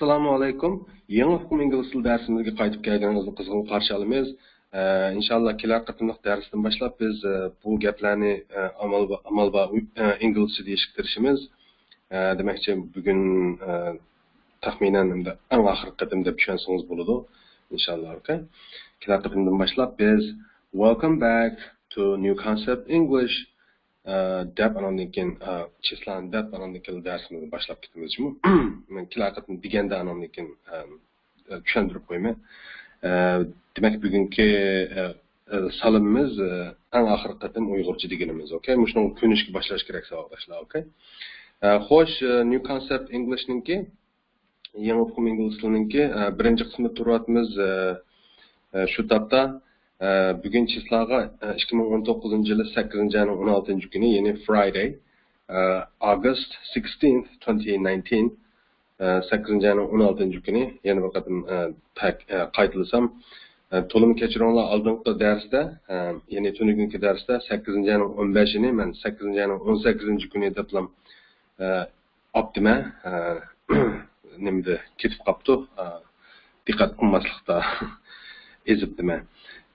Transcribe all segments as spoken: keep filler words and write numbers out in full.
ئەسسالامۇ ئەلەيكۇم. يېڭى ئۇقۇم ئىنگلىز تىلى دەرسىمىزگە قايتىپ كەلگىنىڭىزنى قىزغىن قارشى ئالىمىز. ئە، ئىنشاللا كېلەر قېتىملىق دەرستىن باشلاپ بىز، ئە، بۇ گەپلەرنى، ئە، ئامال با-، ئامال بار ئۇي-، ئە، ئىنگلىزچە دېيىشكە تىرىشىمىز. ئە، دېمەكچى، بۈگۈن، ئە، تەخمىنەن ئەمدى ئەڭ ئاخىرقى قېتىم دەپ چۈشەنسىڭىز بولىدۇ. ئىنشاللا، ئوكەي. كېلەر قېتىمدىن باشلاپ بىز Welcome back to New Concept English، ئە، دەپ، ئاناندىن كېيىن، ئە، چىسلانى دەپ، ئاناندىن كېيىن دەرسىمىزنى باشلاپ كېتىمىز جۇمۇ. مەن كېلەر قېتىم دېگەندە ئاناندىن كېيىن، ئە، ئە، چۈشەندۈرۈپ قويىمەن. ئە، دېمەك، بۈگۈنكى، ئە، ئە، سالىمىمىز، ئە، ئەڭ ئاخىرقى قېتىم ئۇيغۇرچە دېگىنىمىز، ئوكەي؟ مۇشۇنىڭغا كۆنۈشكە باشلاش كېرەك، ساۋاقداشلار، ئوكەي؟ ئە، خوش، ئە، New Concept Englishنىڭكى يېڭى ئۇقۇم ئىنگلىز تىلىنىڭكى، ئە، بىرىنچى قىسمىدا تۇرۇۋاتىمىز، ئە، ئە، شۇ تاپتا. ئە، بۈگۈن چىسلاغا، ئە، ئىككى مىڭ ئون توققۇزىنچى يىلى سەككىزىنچى ئاينىڭ ئون ئالتىنچى كۈنى، يەنى Friday، ئە، August sixteenth, twenty nineteen، ئە، سەككىزىنچى ئاينىڭ ئون ئالتىنچى كۈنى، يەنە بىر قېتىم، ئە، تەك-، ئە، قايتىلىسام، ئە، تولىمۇ كەچۈرۈڭلار، ئالدىنقى دەرستە، ئە، يەنى تۈنۈگۈنكى دەرستە سەككىزىنچى ئاينىڭ ئون بەشىنى، مەن سەككىزىنچى ئاينىڭ ئون سەككىزىنچى كۈنى دەپلام، ئە، ئاپتىمەن، ئە، نېمىدە كېتىپ قاپتۇ، ئە، دىققەت قىلماسلىقتا ئېزىپتىمەن.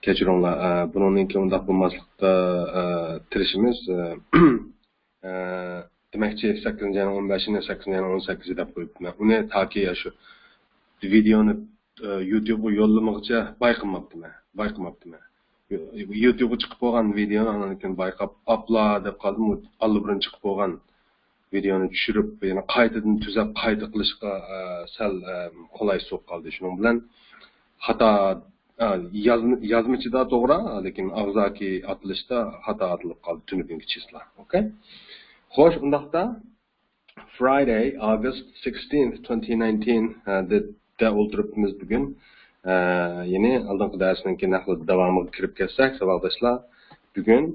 كەچۈرۈڭلار، ئە، بۇنىڭدىن كېيىن ئۇنداق بولماسلىقتا، ئە، تىرىشىمىز. ئە، ئە، دېمەكچى، سەككىزىنچى ئاينىڭ ئون بەشىنى، سەككىزىنچى ئاينىڭ ئون سەككىزى دەپ قويۇپتىمەن. ئۇنى تاكى ئاشۇ ۋىدېئونى، ئە، يۇتيۇبقا يوللىمىغۇچە بايقىماپتىمەن، بايقىماپتىمەن. يۇتيۇبقا چىقىپ بولغان ۋىدېئونى ئاندىن كېيىن بايقاپ، ئاپلا دەپ قالدىم، ئۇ ئاللىبۇرۇن چىقىپ بولغان ۋىدېئونى چۈشۈرۈپ، يەنە قايتىدىن تۈزەپ، قايتا قىلىشقا، ئە، سەل، ئە، قولايسىز بولۇپ قالدى. شۇنىڭ بىلەن خاتا، ئە، يازما-، يازمىچىدا توغرا، لېكىن ئاغزاكى ئاتىلىشتا خاتا ئاتىلىپ قالدى تۈنۈگۈنكى چىسلا. ئوكەي؟ خوش، ئۇنداقتا Friday, August sixteenth, twenty nineteen، ئە، دە، دە ئولتۇرۇپتىمىز بۈگۈن. ئە، يەنى ئالدىنقى دەرسنىڭكى نەقلى داۋامىغا كىرىپ كەتسەك، ساۋاقداشلار، بۈگۈن،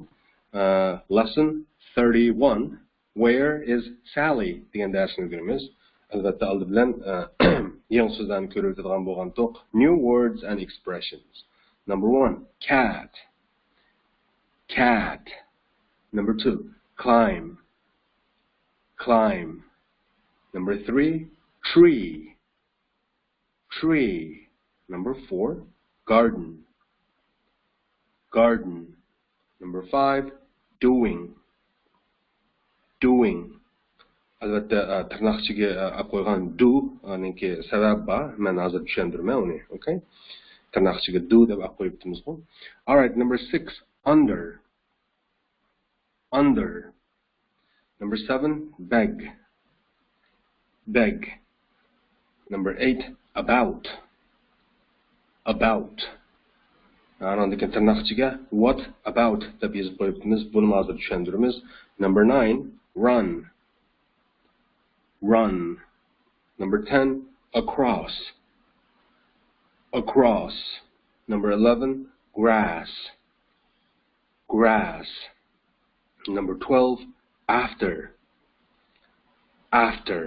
ئە، lesson thirty-one، Where is Sally؟ دېگەن دەرسنى ئۆگىنىمىز. ئەلۋەتتە، ئالدى بىلەن، ئە، يېڭى سۆزلەرنى كۆرۈۋېتىدىغان بولغانتۇق. New words and expressions. Number one, cat. Cat. Number two, climb. Climb. Number three, tree. Tree. Number four, garden. Garden. Number five, doing. Doing. ئەلۋەتتە، ئە، تىرناق ئىچىگە، ئە، ئەپ قويغان do، ئە، نىڭكى سەۋەبى بار. مەن ھازىر چۈشەندۈرىمەن ئۇنى. ئوكەي؟ تىرناق ئىچىگە do دەپ ئەپ قويۇپتىمىزغۇ. Alright, number six, under. Under. Number seven, beg. Beg. Number eight, about. About. ئانىڭدىن كېيىن تىرناق ئىچىگە what about دەپ يېزىپ قويۇپتىمىز. بۇنىمۇ ھازىر چۈشەندۈرىمىز. Number nine, run. Run. Number ten, across. Across. Number eleven, grass. Grass. Number twelve, after. After.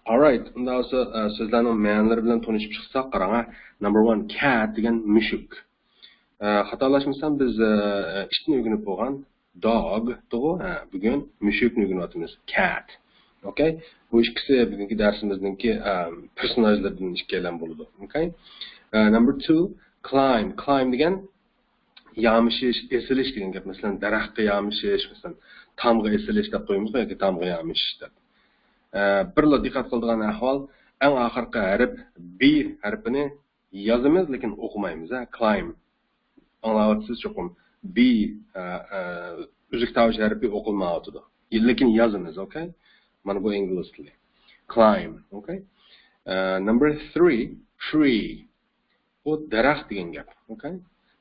Alright. ئۇنداق بولسا، ئە، سۆزلەرنىڭ مەنىلىرى بىلەن تونۇشۇپ چىقساق، قاراڭ. Number one, cat دېگەن مۈشۈك. ئە، خاتالاشمىسام، بىز، ئە، ئىتنى ئۆگىنىپ بولغان. Dog دىغۇ. ھە، بۈگۈن مۈشۈكنى ئۆگىنىۋاتىمىز. Cat. ئوكەي؟ بۇ ئىككىسى بۈگۈنكى دەرسىمىزنىڭكى، ئە، پېرسوناژلىرىدىن ئىككىيلەن بولىدۇ. ئوكەي؟ ئە، number two, climb. Climb دېگەن يامىشىش، ئېسىلىش دېگەن گەپ. مەسىلەن، دەرەخكە يامىشىش، مەسىلەن، تامغا ئېسىلىش دەپ قويىمىزغۇ ياكى تامغا يامىشىش دەپ. ئە، بىرلا دىققەت قىلىدىغان ئەھۋال، ئەڭ ئاخىرقى ھەرپ B ھەرپىنى يازىمىز، لېكىن ئوقۇمايمىز، ھە، climb. ئاڭلاۋاتىسىز چوقۇم. B، ئە، ئە، ئۈزۈك تاۋۇش ھەرپى ئوقۇلمايۋاتىدۇ. لېكىن يازىمىز، ئوكەي؟ مانا بۇ ئىنگلىز تىلى. Climb، ئوكەي؟ ئە، number three, tree. بۇ دەرەخ دېگەن گەپ، ئوكەي؟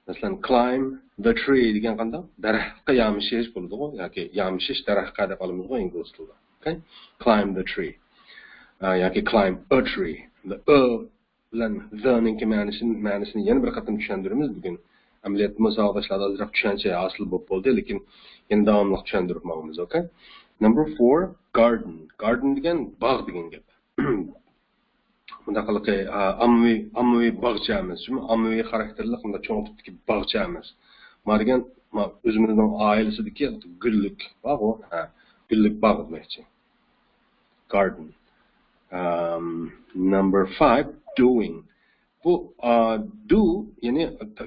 مەسىلەن، climb the tree دېگەن قانداق؟ دەرەخكە يامىشىش بولىدىغۇ، ياكى يامىشىش دەرەخكە دەپ ئالىمىزغۇ ئىنگلىز تىلىدا. ئوكەي؟ Climb the tree. ئە، ياكى climb a tree. The a بىلەن the نىڭكى مەنىسىنى، مەنىسىنى يەنە بىر قېتىم چۈشەندۈرىمىز بۈگۈن. ئەمەلىيەتتىمۇ ساۋاقداشلاردا ئازراق چۈشەنچە ھاسىل بولۇپ بولدى، لېكىن يەنە داۋاملىق چۈشەندۈرۈپ ماڭىمىز، ئوكەي؟ Number four, garden. Garden دېگەن باغ دېگەن گەپ. مۇنداق قىلىقى، ئا، ئاممىۋى، ئاممىۋى باغچە ئەمەس، شۇمۇ ئاممىۋى خاراكتېرلىق مۇنداق چوڭ تىپتىكى باغچە ئەمەس. ما دېگەن، ما ئۆزىمىزنىڭ ئائىلىسىدىكى گۈللۈك باغ ئۇ، ھە، گۈللۈك باغ دېمەكچى. Garden. Um, number five, doing. بۇ، ئا، do، يەنى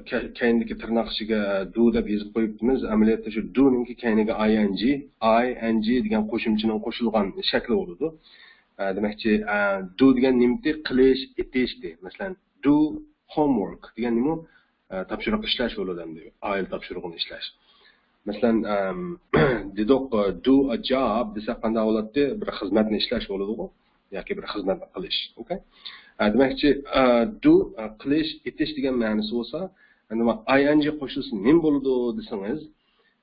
ك-، كەينىدىكى تىرناق ئىچىگە do دەپ يېزىپ قويۇپتىمىز. ئەمەلىيەتتە شۇ do نىڭكى كەينىگە I N G، I N G دېگەن قوشۇمچىنىڭ قوشۇلغان شەكلى بولىدۇ. ئە، دېمەكچى، ئە، do دېگەن نېمىتى؟ قىلىش، ئېتىش دېي. مەسىلەن، do homework دېگەن نېمە؟ ئە، تاپشۇرۇق ئىشلەش بولىدۇ ئەمدى. ئائىلە تاپشۇرۇقىنى ئىشلەش. مەسىلەن، ئەم، دېدۇق، ئە، do a job دېسەك قانداق بولاتتى؟ بىر خىزمەتنى ئىشلەش بولىدىغۇ. ياكى بىر خىزمەتنى قىلىش. ئوكەي؟ ئە، دېمەكچى، ئە، do، ئە، قىلىش، ئېتىش دېگەن مەنىسى بولسا، ئەمدى ما-، I N G قوشۇلسا نېمە بولىدۇ دېسىڭىز،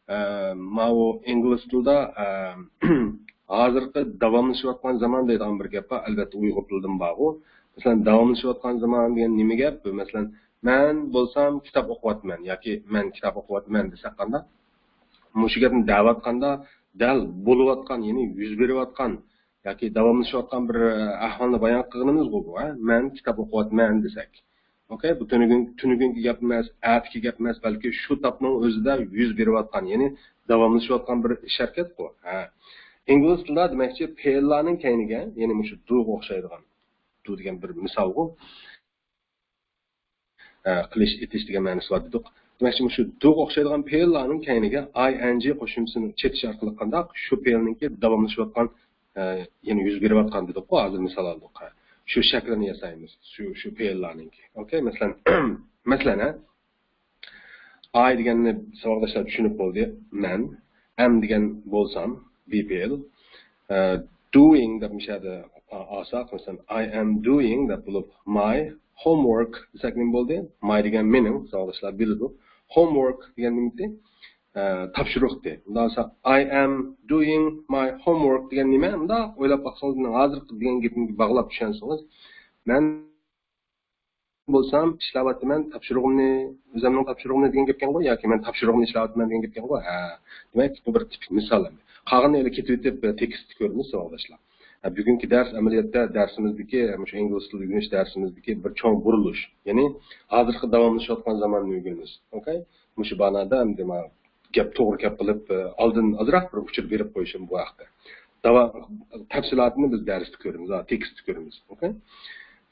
ئە، ماۋۇ ئىنگلىز تىلىدا، ئە، ھازىرقى داۋاملىشىۋاتقان زامان دەيدىغان بىر گەپ بار. ئەلۋەتتە، ئۇيغۇر تىلىدىمۇ بارغۇ. مەسىلەن، داۋاملىشىۋاتقان زامان دېگەن نېمە گەپ؟ مەسىلەن، مەن بولسام كىتاب ئوقۇۋاتىمەن ياكى مەن كىتاب ئوقۇۋاتىمەن دېسەك قانداق؟ مۇشۇ گەپنى دەۋاتقاندا، دەل بولۇۋاتقان، يەنى يۈز بېرىۋاتقان ياكى داۋاملىشىۋاتقان بىر ئەھۋالنى بايان قىلغىنىمىزغۇ بۇ، ھە؟ مەن كىتاب ئوقۇۋاتىمەن دېسەك. ئوكەي، بۇ تۈنۈگۈن، تۈنۈگۈنكى گەپ ئەمەس، ئەتىكى گەپ ئەمەس، بەلكى شۇ تاپنىڭ ئۆزىدە يۈز بېرىۋاتقان، يەنى داۋاملىشىۋاتقان بىر ئىش ھەرىكەتقۇ. ھە. ئىنگلىز تىلىدا دېمەكچى، پېئىللارنىڭ كەينىگە، يەنى مۇشۇ دوغا ئوخشايدىغان، دۇ دېگەن بىر مىسالغۇ. ئە، قىلىش، ئېتىش دېگەن مەنىسى بار دېدۇق. دېمەكچى، مۇشۇ دوغا ئوخشايدىغان پېئىللارنىڭ كەينىگە I N G قوشۇمچىسىنى چېتىش ئارقىلىق قانداق؟ شۇ پېئىلنىڭكى داۋاملىشىۋاتقان، ئە، يەنى يۈز بېرىۋاتقان دېدۇققۇ، ھازىر مىسال ئالدۇق. شۇ شەكلىنى ياسايمىز. شۇ، شۇ پېئىللارنىڭكى. ئوكەي، مەسىلەن، مەسىلەن، ھە؟ I دېگەننى ساۋاقداشلار چۈشىنىپ بولدى. مەن. Am دېگەن بولسام، be پېئىل. ئە، doing دەپ مۇشۇ يەردە ئا-، ئالساق، مەسىلەن، I am doing دەپ بولۇپ، my homework دېسەك نېمە بولدى؟ My دېگەن مېنىڭ، ساۋاقداشلار بىلىدۇ. Homework دېگەن نېمىتى؟ ئە، تاپشۇرۇقتى. ئۇنداق بولسا، I am doing my homework دېگەن نېمە؟ مۇنداق ئويلاپ باقسىڭىز، مېنىڭ ھازىرقى دېگەن گېپىمگە باغلاپ چۈشەنسىڭىز، مەن بولسام ئىشلەۋاتىمەن تاپشۇرۇغۇمنى، ئۆزۈمنىڭ تاپشۇرۇغۇمنى دېگەن گەپكەنغۇ، ياكى مەن تاپشۇرۇغۇمنى ئىشلەۋاتىمەن دېگەن گەپكەنغۇ. ھە. دېمەك، بۇ بىر تىپىك مىسال ئەمدى. قالغىنىنى ئەمدى كېتىۋېتىپ، ئە، تېكىستتە كۆرىمىز، ساۋاقداشلار. ھە، بۈگۈنكى دەرس ئەمەلىيەتتە دەرسىمىزدىكى، مۇشۇ ئىنگلىز تىلى ئۆگىنىش دەرسىمىزدىكى بىر چوڭ بۇرۇلۇش. يەنى ھازىرقى داۋاملىشىۋاتقان زاماننى ئۆگىنىمىز. ئوكەي؟ مۇشۇ مانادا ئەمدى مانا گەپ توغرا گەپ قىلىپ، ئە، ئالدىن ئازراق بىر ئۇچۇر بېرىپ قويۇشۇم بۇ ھەقتە. داۋا-، تەپسىلاتىنى بىز دەرستە كۆرىمىز، ھە، تېكىستتە كۆرىمىز. ئوكەي؟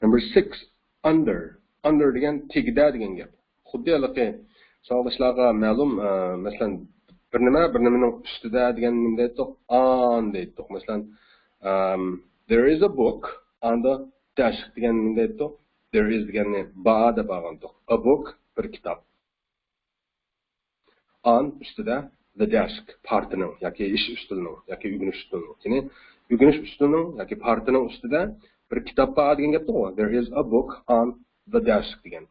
Number six. Under. Under دېگەن تېگىدە دېگەن گەپ. خۇددى ھېلىقى ساۋاقداشلارغا مەلۇم، ئە، مەسىلەن، بىر نېمە، بىر نېمىنىڭ ئۈستىدە دېگەن نېمە دەيتتۇق؟ On دەيتتۇق. مەسىلەن، ئەم، there is a book on the desk دېگەن نېمە دەيتتۇق؟ There is دېگەننى بار دەپ ئالغانتۇق. A book، بىر كىتاب. On، ئۈستىدە، the desk، پارتىنىڭ ياكى ئىش ئۈستىلىنىڭ ياكى ئۆگىنىش ئۈستىلىنىڭ. يەنى ئۆگىنىش ئۈستىلىنىڭ ياكى پارتىنىڭ ئۈستىدە بىر كىتاب بار دېگەن گەپتۇر. There is a book on the desk دېگەن.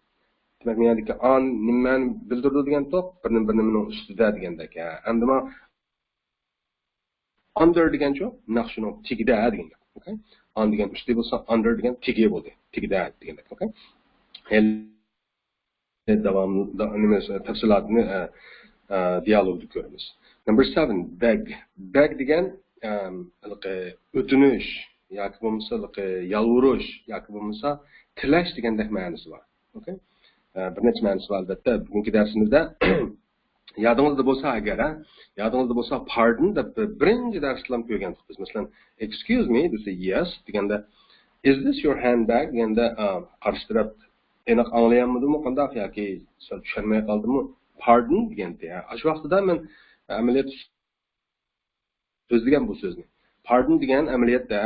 دېمەك، بۇ يەردىكى on نېمىنى بىلدۈرىدۇ دېگەنتۇق؟ بىر نېمە، بىر نېمىنىڭ ئۈستىدە دېگەندەك. ھە، ئەمدى مانا under دېگەنچۇ؟ نەق شۇنىڭ تېگىدە دېگەن گەپ. ئوكەي؟ On دېگەن ئۈستى بولسا، under دېگەن تېگى بولدى. تېگىدە دېگەندەك. ئوكەي؟ داۋام، دا-، نېمە، تەپسىلاتىنى، ئە، ئە، دىيالوگدا كۆرىمىز. Number seven، beg. Beg دېگەن، ئەم، ھېلىقى ئۆتۈنۈش ياكى بولمىسا ھېلىقى يالۋۇرۇش ياكى بولمىسا تىلەش دېگەندەك مەنىسى بار. ئوكەي؟ ئە، بىر نەچچە مەنىسى بار، ئەلۋەتتە. بۈگۈنكى دەرسىمىزدە يادىڭىزدا بولسا ئەگەر، ھە؟ يادىڭىزدا بولسا pardon دەپ بىر، بىرىنچى دەرستىلا كۆرگەنتۇق بىز. مەسىلەن، excuse me دېسە yes دېگەندە، is this your handbag دېگەندە، ئا، قارشى تەرەپ ئېنىق ئاڭلىيالمىدىمۇ قانداق ياكى سەل چۈشەنمەي قالدىمۇ؟ Pardon دېگەنتى. ئاشۇ ۋاقتىدا مەن ئەمەلىيەتتە سۆزلىگەن بۇ سۆزنى. Pardon دېگەن ئەمەلىيەتتە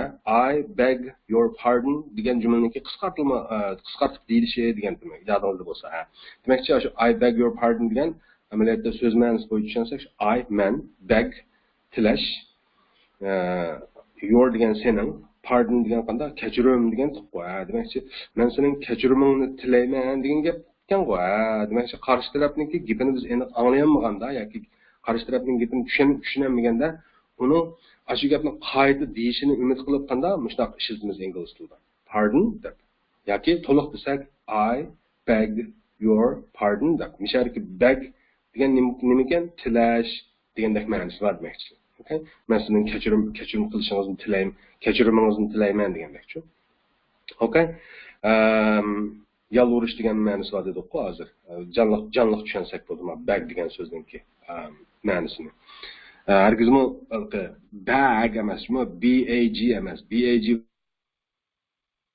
I beg your pardon دېگەن جۈملىنىڭكى قىسقارتىلما، ئە، قىسقارتىپ دېيىلىشى دېگەنتىمەن، يادىڭىزدا بولسا. ھە. دېمەكچى، ئاشۇ I beg your pardon دېگەن ئەمەلىيەتتە سۆز مەنىسى بويىچە چۈشەنسەك، I، مەن، beg، تىلەش، ئە، your دېگەن سېنىڭ، pardon دېگەن قانداق؟ كەچۈرۈم دېگەن تۇققۇ. ھە، دېمەكچى، مەن سېنىڭ كەچۈرۈمۈڭنى تىلەيمەن دېگەن گەپ ئىكەنغۇ. ھە، دېمەكچى، قارشى تەرەپنىڭكى گېپىنى بىز ئېنىق ئاڭلىيالمىغاندا ياكى قارشى تەرەپنىڭ گېپىنى چۈشەن-، چۈشىنەلمىگەندە، ئۇنىڭ ئاشۇ گەپنى قايتا دېيىشىنى ئۈمىد قىلىپ قانداق مۇشۇنداق ئىشلىتىمىز ئىنگلىز تىلىدا؟ Pardon دەپ. ياكى تولۇق دېسەك، I beg your pardon دەپ. مىشەدىكى beg دېگەن نېمە، نېمىكەن؟ تىلەش دېگەندەك مەنىسى بار دېمەكچى. ئوكەي؟ مەن سىزنىڭ كەچۈرۈم، كەچۈرۈم قىلىشىڭىزنى تىلەيم-، كەچۈرۈمىڭىزنى تىلەيمەن دېگەندەكچۇ. ئوكەي؟ ئەم، يالۋۇرۇش دېگەن مەنىسى بار دېدۇققۇ ھازىر. جانلىق، جانلىق چۈشەنسەك بولدى ما beg دېگەن سۆزنىڭكى، ئەم، مەنىسىنى. ئە، ھەرگىزمۇ ھېلىقى bag ئەمەسمۇ، B A G ئەمەس. B A G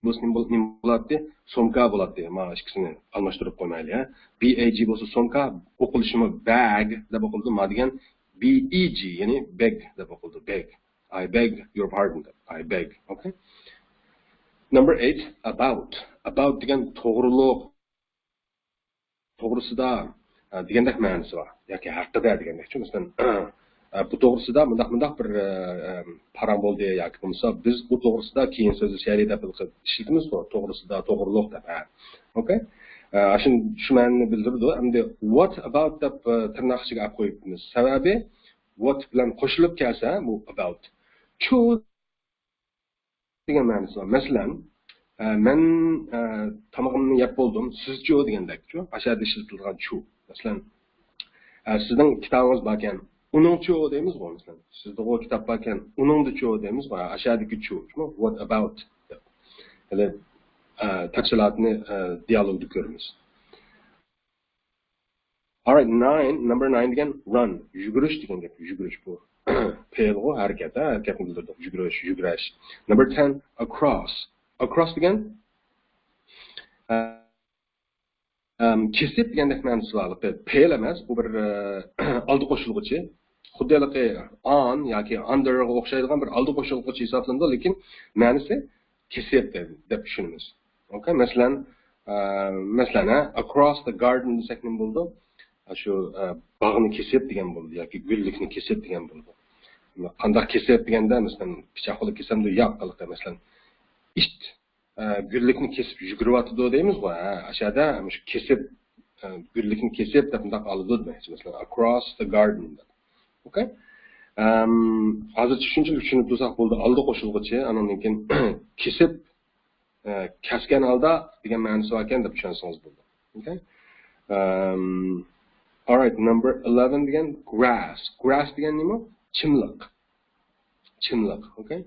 بولسا نېمە بول-، نېمە بولاتتى؟ سومكا بولاتتى. مانا ئىككىسىنى ئالماشتۇرۇپ قويمايلى، ھە. B A G بولسا سومكا، ئوقۇلۇشىمۇ bag دەپ ئوقۇلىدۇ. ما دېگەن B E G، يەنى beg دەپ ئوقۇلىدۇ. Beg. I beg your pardon دەپ. I beg. Okay. Number eight, about. About دېگەن توغرۇلۇق، توغرىسىدا، ئە، دېگەندەك مەنىسى بار. ياكى ھەققىدە دېگەندەكچۇ. مەسىلەن، ئە، بۇ توغرىسىدا مۇنداق، مۇنداق بىر، ئە، ئە، پاراڭ بولدى ياكى بولمىسا بىز بۇ توغرىسىدا كېيىن سۆزلىشەيلى دەپ ئىشلىتىمىزغۇ. توغرىسىدا، توغرۇلۇق دەپ. ھە. Okay. ئە، شۇ، شۇ مەنىنى بىلدۈرىدۇ. ئەمدى what about دەپ، ئە، تىرناق ئىچىگە ئەپ قويۇپمىز. سەۋەبى what بىلەن قوشۇلۇپ كەلسە بۇ about چۇ دېگەن مەنىسى بار. مەسىلەن، ئە، مەن، ئە، تامىقىمنى يەپ بولدۇم، سىزچۇ دېگەندەكچۇ. ئاشۇ يەردە ئىشلىتىلىدىغان چۇ. مەسىلەن، ئە، سىزنىڭ كىتابىڭىز باركەن، ئۇنىڭچۇ دەيمىزغۇ. مەسىلەن، سىزدىغۇ كىتاب باركەن، ئۇنىڭدىچۇ دەيمىزغۇ. ئاشۇ يەردىكى چۇ، شۇ what about دەپ. ھېلى، ئە، تەپسىلاتىنى، ئە، دىيالوگدا كۆرىمىز. Alright, nine, number nine دېگەن run، يۈگۈرۈش دېگەن گەپ. يۈگۈرۈش بۇ. پېئىلغۇ، ھەرىكەت، ھە؟ ھەرىكەتنى بىلدۈرىدۇ. يۈگۈرۈش، يۈگۈرۈش. Number ten, across. Across دېگەن، ئەم، كېسىپ دېگەندەك مەنىسى بار. پېئىل ئەمەس، بۇ بىر، ئە، ئالدى قوشۇلغۇچى. خۇددى ھېلىقى on ياكى under غا ئوخشايدىغان بىر ئالدى قوشۇلغۇچى ھېسابلىنىدۇ، لېكىن مەنىسى كېسىپ دەپ، دەپ چۈشىنىمىز. Okay، مەسىلەن، ئە، مەسىلەن، ھە، across the garden دېسەك نېمە بولىدۇ؟ شۇ، ئە، باغنى كېسىپ دېگەن بولىدۇ ياكى گۈللۈكنى كېسىپ دېگەن بولىدۇ. قانداق كېسىپ دېگەندە، مەسىلەن، پىچاق بىلەن كېسەمدۇ؟ ياق، ھېلىقى، مەسىلەن، ئىت، ئە، گۈللۈكنى كېسىپ يۈگۈرۈۋاتىدۇ دەيمىزغۇ، ھە، ئاشۇ يەردە مۇشۇ كېسىپ، ئە، گۈللۈكنى كېسىپ دەپ مۇنداق ئالىدۇ دېمەكچى، مەسىلەن، across the garden دەپ. Okay؟ ئەم، ھازىرچە شۇنچىلىك چۈشىنىپ تۇرساق بولدى. ئالدى قوشۇلغۇچى، ئاندىن كېيىن كېسىپ، ئە، كەسكەن ھالدا دېگەن مەنىسى باركەن دەپ چۈشەنسىڭىز بولىدۇ. Okay؟ ئەم، alright, number eleven دېگەن grass. Grass دېگەن نېمە؟ چىملىق. چىملىق. Okay؟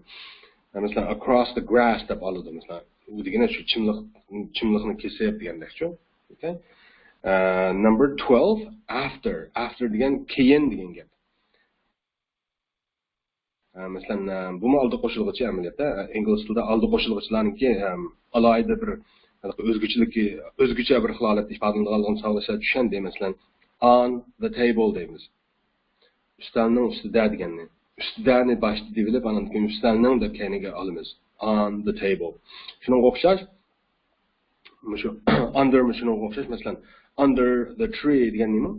مەسىلەن، across the grass دەپ ئالىدۇ. مەسىلەن، ئۇ دېگىنى شۇ چىملىق، چىملىقنى كېسىپ دېگەندەكچۇ. Okay؟ ئە، number twelve, after. After دېگەن كېيىن دېگەن گەپ. ئە، مەسىلەن، ئە، بۇمۇ ئالدى قوشۇلغۇچى ئەمەلىيەتتە. ئە، ئىنگلىز تىلىدا ئالدى قوشۇلغۇچىلارنىڭكى، ئەم، ئالاھىدە بىر، ھېلىقى ئۆزگىچىلىكى، ئۆزگىچە بىر خىل ھالەتتە ئىپادىلىنىدىغانلىقىنى ساۋاقداشلار چۈشەندى. مەسىلەن، on the table دەيمىز. ئۈستەلنىڭ ئۈستىدە دېگەننى. ئۈستىدەنى باشتا دېيىۋېلىپ، ئاندىن كېيىن ئۈستەلنىڭ دەپ كەينىگە ئالىمىز. On the table. شۇنىڭغا ئوخشاش، مۇشۇ under مۇشۇنىڭغا ئوخشاش، مەسىلەن، under the tree دېگەن نېمە؟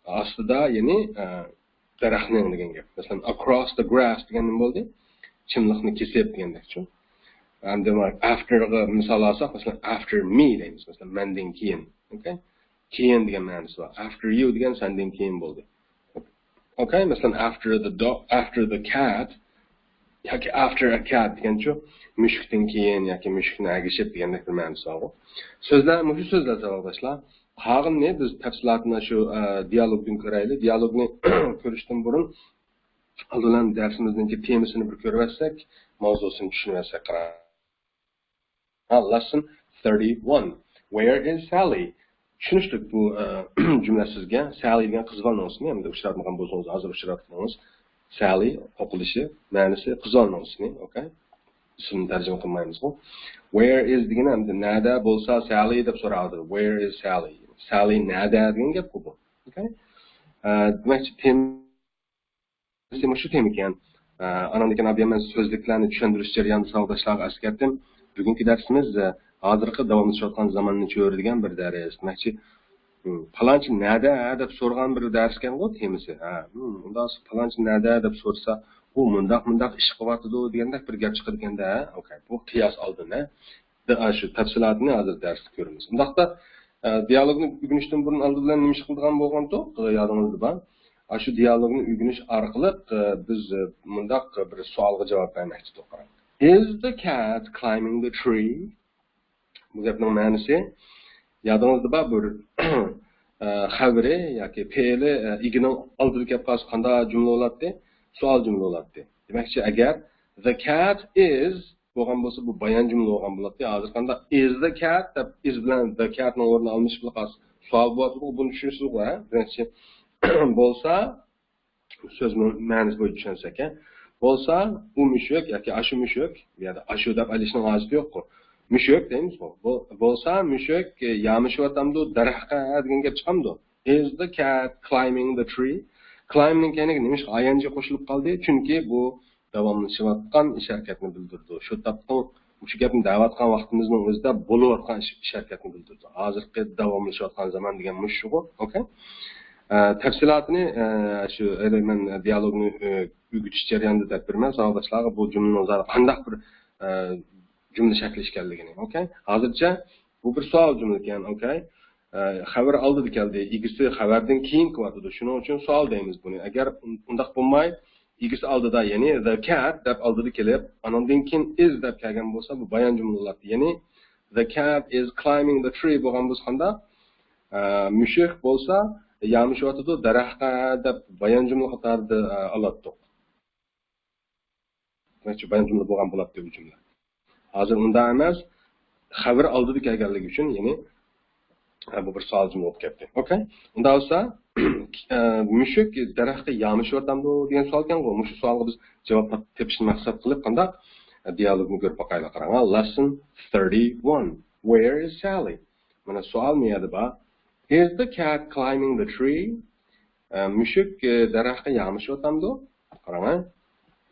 ئاستىدا، يەنى، ئە، دەرەخنىڭ دېگەن گەپ. مەسىلەن، across the grass دېگەن نېمە بولدى؟ چىملىقنى كېسىپ دېگەندەكچۇ. ئەمدى after غا مىسال ئالساق، مەسىلەن، after me دەيمىز. مەسىلەن، مەندىن كېيىن. Okay؟ كېيىن دېگەن مەنىسى بار. After you دېگەن سەندىن كېيىن بولدى. Okay، مەسىلەن، after the dog, after the cat ياكى after a cat دېگەنچۇ، مۈشۈكتىن كېيىن ياكى مۈشۈكنى ئەگىشىپ دېگەندەك بىر مەنىسى بارغۇ. سۆزلەر، مۇشۇ سۆزلەر ساۋاقداشلار. قالغىنىنى بىز تەپسىلاتىنى شۇ، ئە، دىيالوگدىن كۆرەيلى. دىيالوگنى كۆرۈشتىن بۇرۇن ئالدى بىلەن دەرسىمىزنىڭكى تېمىسىنى بىر كۆرۈۋەتسەك، ماۋزۇسىنى چۈشىنىۋەتسەك قاراڭ. Lesson thirty-one. Where is Sally? چۈشىنىشلىك بۇ، ئە، جۈملە سىزگە. ساللى دېگەن قىز بالىنىڭ ئىسمى، ئەمدى ئۇچراتمىغان بولسىڭىز، ھازىر ئۇچراتقىنىڭىز. ساللى ئوقۇلۇشى، مەنىسى قىز بالىنىڭ ئىسمى. Okay؟ ئىسمىنى تەرجىمە قىلمايمىزغۇ. Where is دېگىنى ئەمدى نەدە بولسا ساللى دەپ سوراۋاتىدۇ. Where is Sally? ساللى نەدە دېگەن گەپقۇ بۇ. Okay؟ ئە، دېمەكچى، تېم مۇشۇ تېما ئىكەن. ئە، ئاناندىن كېيىن ئابىيەن مەن سۆزلۈكلەرنى چۈشەندۈرۈش جەريانىدا ساۋاقداشلارغا ئەسكەرتتىم. بۈگۈنكى دەرسىمىز، ئە، ھازىرقى داۋاملىشىۋاتقان زاماننى چۆرىدىگەن بىر دەرس. دېمەكچى، ھىم، پالانچى نەدە دەپ سورىغان بىر دەرسكەنغۇ تېمىسى. ھە، ھىم، ئۇنداق پالانچى نەدە دەپ سورىسا، ئۇ مۇنداق، مۇنداق ئىش قىلىۋاتىدۇ دېگەندەك بىر گەپ چىقىدىكەندە، ھە؟ Okay، بۇ قىياس ئالدىن، ھە؟ ئاشۇ تەپسىلاتىنى ھازىر دەرستە كۆرىمىز. ئۇنداقتا، ئە، دىيالوگنى ئۆگىنىشتىن بۇرۇن ئالدى بىلەن نېمە ئىش قىلىدىغان بولغانتۇق؟ ئە، يادىڭىزدا بار. ئاشۇ دىيالوگنى ئۆگىنىش ئارقىلىق، ئە، بىز، ئە، مۇنداق بىر سوئالغا جاۋاب بەرمەكچىدۇق. قاراڭ. Is the cat climbing the tree? بۇ گەپنىڭ مەنىسى، يادىڭىزدا بار بىر، ئە، خەۋىرى ياكى پېئىلى، ئە، ئىگىنىڭ ئالدىدا كەپ قالسا قانداق جۈملە بولاتتى؟ سوئال جۈملە بولاتتى. دېمەكچى، ئەگەر the cat is بولغان بولسا، بۇ بايان جۈملە بولغان بولاتتى. ھازىر قانداق is the cat دەپ، is بىلەن the cat نىڭ ئورنى ئالمىشىپ قالسا، سوئال بولۇۋاتىدۇ، بۇنى چۈشىنىسىزغۇ، ھە؟ دېمەكچى، بولسا، سۆز مە-، مەنىسى بويىچە چۈشەنسەك، ھە؟ بولسا، ئۇ مۈشۈك ياكى ئاشۇ مۈشۈك، بۇ يەردە ئاشۇ دەپ ئېلىشنىڭ ھاجىتى يوققۇ. مۈشۈك دەيمىزغۇ. بۇ، بولسا مۈشۈك، ئە، يامىشىۋاتامدۇ، دەرەخكە دېگەن گەپ چىقامدۇ؟ Is the cat climbing the tree? Climbنىڭ كەينىگە نېمىشقا I N G قوشۇلۇپ قالدى؟ چۈنكى بۇ داۋاملىشىۋاتقان ئىش ھەرىكەتنى بىلدۈرىدۇ. شۇ تاپتىڭ، شۇ گەپنى دەۋاتقان ۋاقتىمىزنىڭ ئۆزىدە بولۇۋاتقان ئىش، ئىش ھەرىكەتنى بىلدۈرىدۇ. ھازىرقى داۋاملىشىۋاتقان زامان دېگەن مۇشۇغۇ. ئوكەي. ئە، تەپسىلاتىنى، ئە، شۇ، ھېلى مەن دىيالوگنى، ئە، ئۆگىتىش جەريانىدا دەپ بېرىمەن ساۋاقداشلارغا بۇ جۈملىنىڭ زادى قانداق بىر، ئە، جۈملە شەكلى ئىكەنلىكىنى. ئوكەي. ھازىرچە بۇ بىر سوئال جۈملە ئىكەن. ئوكەي. ئە، خەۋەر ئالدىدا كەلدى. ئىگىسى خەۋەردىن كېيىن كېلىۋاتىدۇ. شۇنىڭ ئۈچۈن سوئال دەيمىز بۇنى. ئەگەر ئۇن-، ئۇنداق بولماي، ئىگىسى ئالدىدا، يەنى the cat دەپ ئالدىدا كېلىپ، ئانىڭدىن كېيىن is دەپ كەلگەن بولسا، بۇ بايان جۈملە بولاتتى. يەنى the cat is climbing the tree بولغان بولسا قانداق؟ ئە، مۈشۈك بولسا يامىشىۋاتىدۇ، دەرەخكە دەپ بايان جۈملە قاتارىدا، ئە، ئالاتتۇق. دېمەكچى، بايان جۈملە بولغان بولاتتى بۇ جۈملە. ھازىر ئۇنداق ئەمەس، خەۋەر ئالدىدا كەلگەنلىكى ئۈچۈن، يەنى، ھە، بۇ بىر سوئال جۈملە بولۇپ كەتتى. ئوكەي؟ ئۇنداق بولسا، ئە، مۈشۈك دەرەخكە يامىشىۋاتامدۇ دېگەن سوئالكەنغۇ. مۇشۇ سوئالغا بىز جاۋاب تاپ-، تېپىشنى مەقسەت قىلىپ قانداق، ئە، دىيالوگنى كۆرۈپ باقايلى. قاراڭ. Lesson thirty-one. Where is Sally? مانا سوئال مۇ يەردە بار. Is the cat climbing the tree? ئە، مۈشۈك، ئە، دەرەخكە يامىشىۋاتامدۇ؟ قاراڭ، ھە؟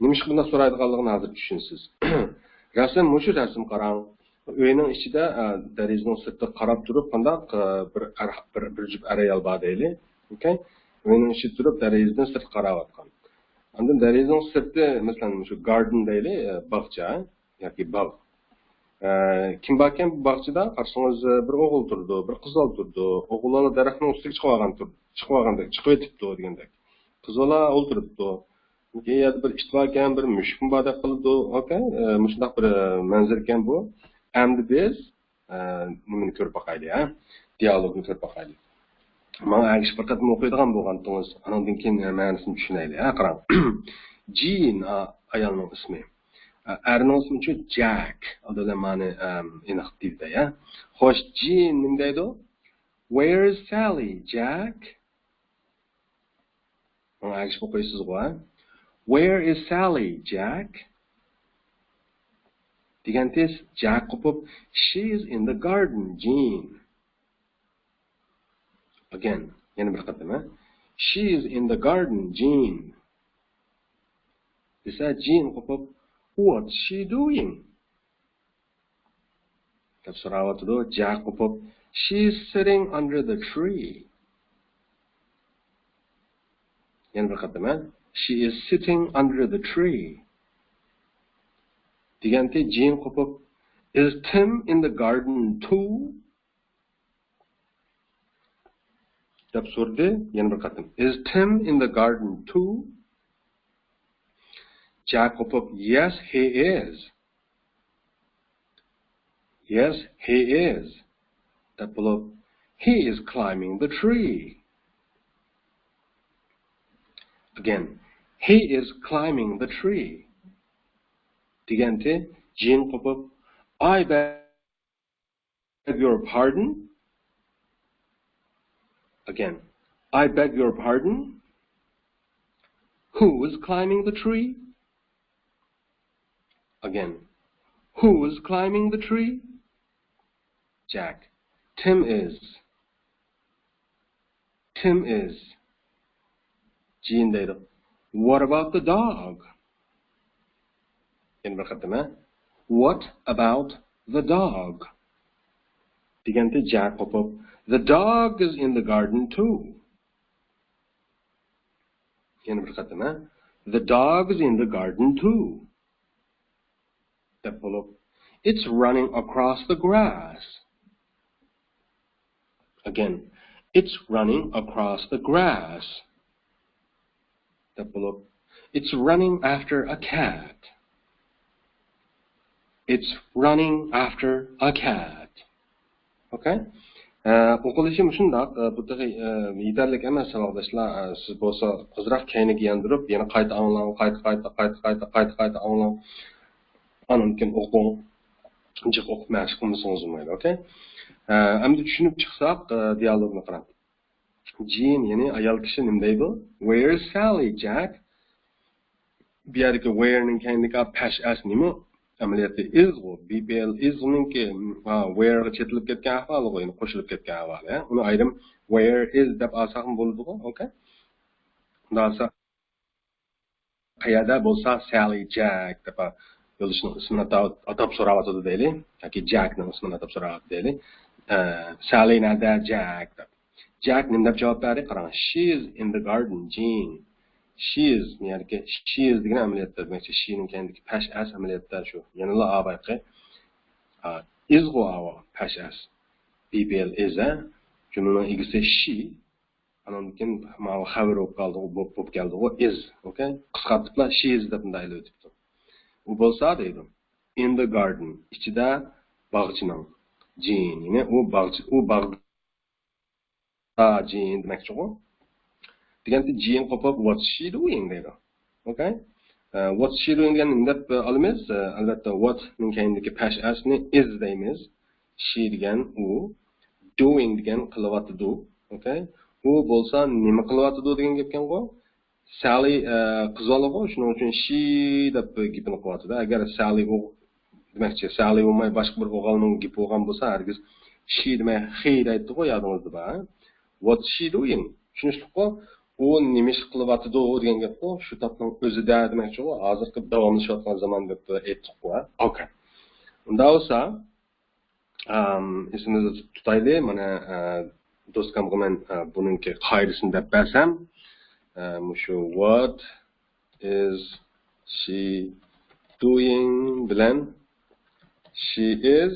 نېمىشقا بۇنداق سورايدىغانلىقىنى ھازىر چۈشىنىسىز. رەسىم، مۇشۇ رەسىم قاراڭ. ئۆينىڭ ئىچىدە، ئە، دېرىزىنىڭ سىرتىغا قاراپ تۇرۇپ، قانداق، ئە، بىر ئەر، بىر، بىر جۈپ ئەر-ئايال بار دەيلى. ئوكەي؟ ئۆينىڭ ئىچىدە تۇرۇپ، دېرىزىدىن سىرتقا قاراۋاتقان. ئاندىن دېرىزىنىڭ سىرتى، مەسىلەن، مۇشۇ garden دەيلى، ئە، باغچە. ياكى باغ. ئە، كىم باركەن بۇ باغچىدا؟ قارىسىڭىز، بىر ئوغۇل تۇرىدۇ، بىر قىز بالا تۇرىدۇ. ئوغۇل بالا دەرەخنىڭ ئۈستىگە چىقىۋالغان تۇر-، چىقىۋالغاندەك، چىقىۋېتىپتۇ دېگەندەك. قىز بالا ئولتۇرۇپتۇ. بۇ يەردە بىر ئىت باركەن، بىر مۈشۈكمۇ بار دەپ قىلىدۇ. ئوكەي، ئە، مۇشۇنداق بىر، ئە، مەنزىرىكەن بۇ. ئەمدى بىز، ئە، نېمىنى كۆرۈپ باقايلى، ھە؟ دىيالوگنى كۆرۈپ باقايلى. ماڭا ئەگىشىپ بىر قېتىم ئوقۇيدىغان بولغانتىڭىز، ئانىڭدىن كېيىن، ئە، مەنىسىنى چۈشىنەيلى، ھە؟ قاراڭ. جىن، ئا-، ئايالنىڭ ئىسمى. ئە، ئەرنىڭ ئىسمىچۇ؟ جەك. ئادەم مانا، ئەم، ئېنىق دېدى، يا. خوش، جىن نېمە دەيدۇ؟ Where is Sally, Jack? ماڭا ئەگىشىپ ئوقۇيسىزغۇ، ھە؟ Where is Sally, Jack? دېگەنتى جەك قوپۇپ، She's in the garden, Jean. Again، يەنە بىر قېتىم، ھە؟ She's in the garden, Jean. دېسە، جىن قوپۇپ، What's she doing? دەپ سوراۋاتىدۇ. جەك قوپۇپ، She's sitting under the tree. يەنە بىر قېتىم، ھە؟ She is sitting under the tree. دېگەنتى جىن قوپۇپ، Is Tim in the garden too? دەپ سورىدى. يەنە بىر قېتىم، Is Tim in the garden too? جەك قوپۇپ، Yes, he is. Yes, he is. دەپ بولۇپ، He is climbing the tree. Again, He is climbing the tree. دېگەنتى جىن قوپۇپ، I beg your pardon. Again, I beg your pardon. Who is climbing the tree? Again, who is climbing the tree? جەك، Tim is. Tim is. جىن دەيدۇ، What about the dog? يەنە بىر قېتىم، ھە؟ What about the dog? دېگەنتى جەك قوپۇپ، The dog is in the garden too. يەنە بىر قېتىم، ھە؟ The dog is in the garden too. دەپ بولۇپ، It's running across the grass. Again, it's running across the grass. دەپ بولۇپ، It's running after a cat. It's running after a cat. ئوكەي. ئە، ئوقۇلۇشى مۇشۇنداق. ئە، بۇ تېخى، ئە، يېتەرلىك ئەمەس، ساۋاقداشلار. ئە، سىز بولسا ئازراق كەينىگە ياندۇرۇپ، يەنە قايتا ئاڭلاڭ، قايتا، قايتا، قايتا، قايتا، قايتا، قايتا ئاڭلاڭ. ئاندىن كېيىن ئوقۇڭ. جىق ئوقۇپ مەشىق قىلمىسىڭىز بولمايدۇ، ئوكەي؟ ئە، ئەمدى چۈشىنىپ چىقساق، ئە، دىيالوگنى قاراڭ. جىن، يەنى ئايال كىشى نېمە دەيدۇ؟ Where's Sally, Jack? بۇ يەردىكى where نىڭ كەينىدىكى پەش ئەس نېمە؟ ئەمەلىيەتتە is غۇ، be پېئىل is نىڭكى، ھا، where غا چېتىلىپ كەتكەن ئەھۋالىغۇ، يەنى قوشۇلۇپ كەتكەن ئەھۋالى. ئۇنى ئايرىم where is دەپ ئالساقمۇ بولىدىغۇ، ئوكەي. ئۇنداق بولسا، قەيەردە بولسا سالى جەك دەپ يولدىشىنىڭ ئىسمىنى ئاتاپ، ئاتاپ سوراۋاتىدۇ دەيلى. ياكى جەكنىڭ ئىسمىنى ئاتاپ سوراۋاتىدۇ دەيلى. ئە، سالى نەدە، جەك دەپ. جەك نېمە دەپ جاۋاب بەردى؟ قاراڭ. She is in the garden, Jean. She is، يەنى she is دېگەن ئەمەلىيەتتە دېمەكچى. She نىڭ كەينىدىكى پەش ئەس ئەمەلىيەتتە شۇ. يەنىلا ئاۋايقى. ئا، is غۇ ئاۋۇ پەش ئەس. be پېئىل is، ھە؟ جۈملىنىڭ ئىگىسى she. ئاناندىن كېيىن ماۋۇ خەۋىرى بولۇپ قالدىغۇ، بولۇپ، بولۇپ كەلدىغۇ is. ئوكەي؟ قىسقارتىپلا she is دەپ مۇنداق ئېلىۋېتىپتۇ. ئۇ بولسا دەيدۇ. In the garden، ئىچىدە باغچىنىڭ. Jean، يەنى ئۇ باغچە، ئۇ باغدا Jean دېمەكچىغۇ. دېگەندە Jean قوپۇپ، what's she doing دەيدۇ. ئوكەي؟ ئە، what's she doing دېگەننى نېمە دەپ ئالىمىز؟ ئە، ئەلۋەتتە، what نىڭ كەينىدىكى پەش ئەسنى is دەيمىز. She دېگەن ئۇ، doing دېگەن قىلىۋاتىدۇ. ئوكەي؟ ئۇ بولسا نېمە قىلىۋاتىدۇ دېگەن گەپكەنغۇ؟ سالى، ئە، قىز بالىغۇ، شۇنىڭ ئۈچۈن she دەپ گېپىنى قىلىۋاتىدۇ. ئەگەر سالى ئوغ-، دېمەكچى، سالى بولماي باشقا بىر ئوغۇلنىڭ گېپى بولغان بولسا، ھەرگىز she دېمەي he دەيتتىغۇ، يادىڭىزدا بار. What's she doing؟ چۈشىنىشلىكقۇ؟ ئۇ نېمە ئىش قىلىۋاتىدۇ دېگەن گەپقۇ، شۇ تاپنىڭ ئۆزىدە دېمەكچىغۇ، ھازىرقى داۋاملىشىۋاتقان زامان دەپ ئېيتتۇققۇ. ئوكەي. ئۇنداق بولسا، ئام، ئېسىمىزدە تۇتايلى، مانا، ئە، دوسكامغا مەن، ئە، بۇنىڭكى قائىدىسىنى دەپ بەرسەم، ئە، مۇشۇ what is she doing بىلەن she is،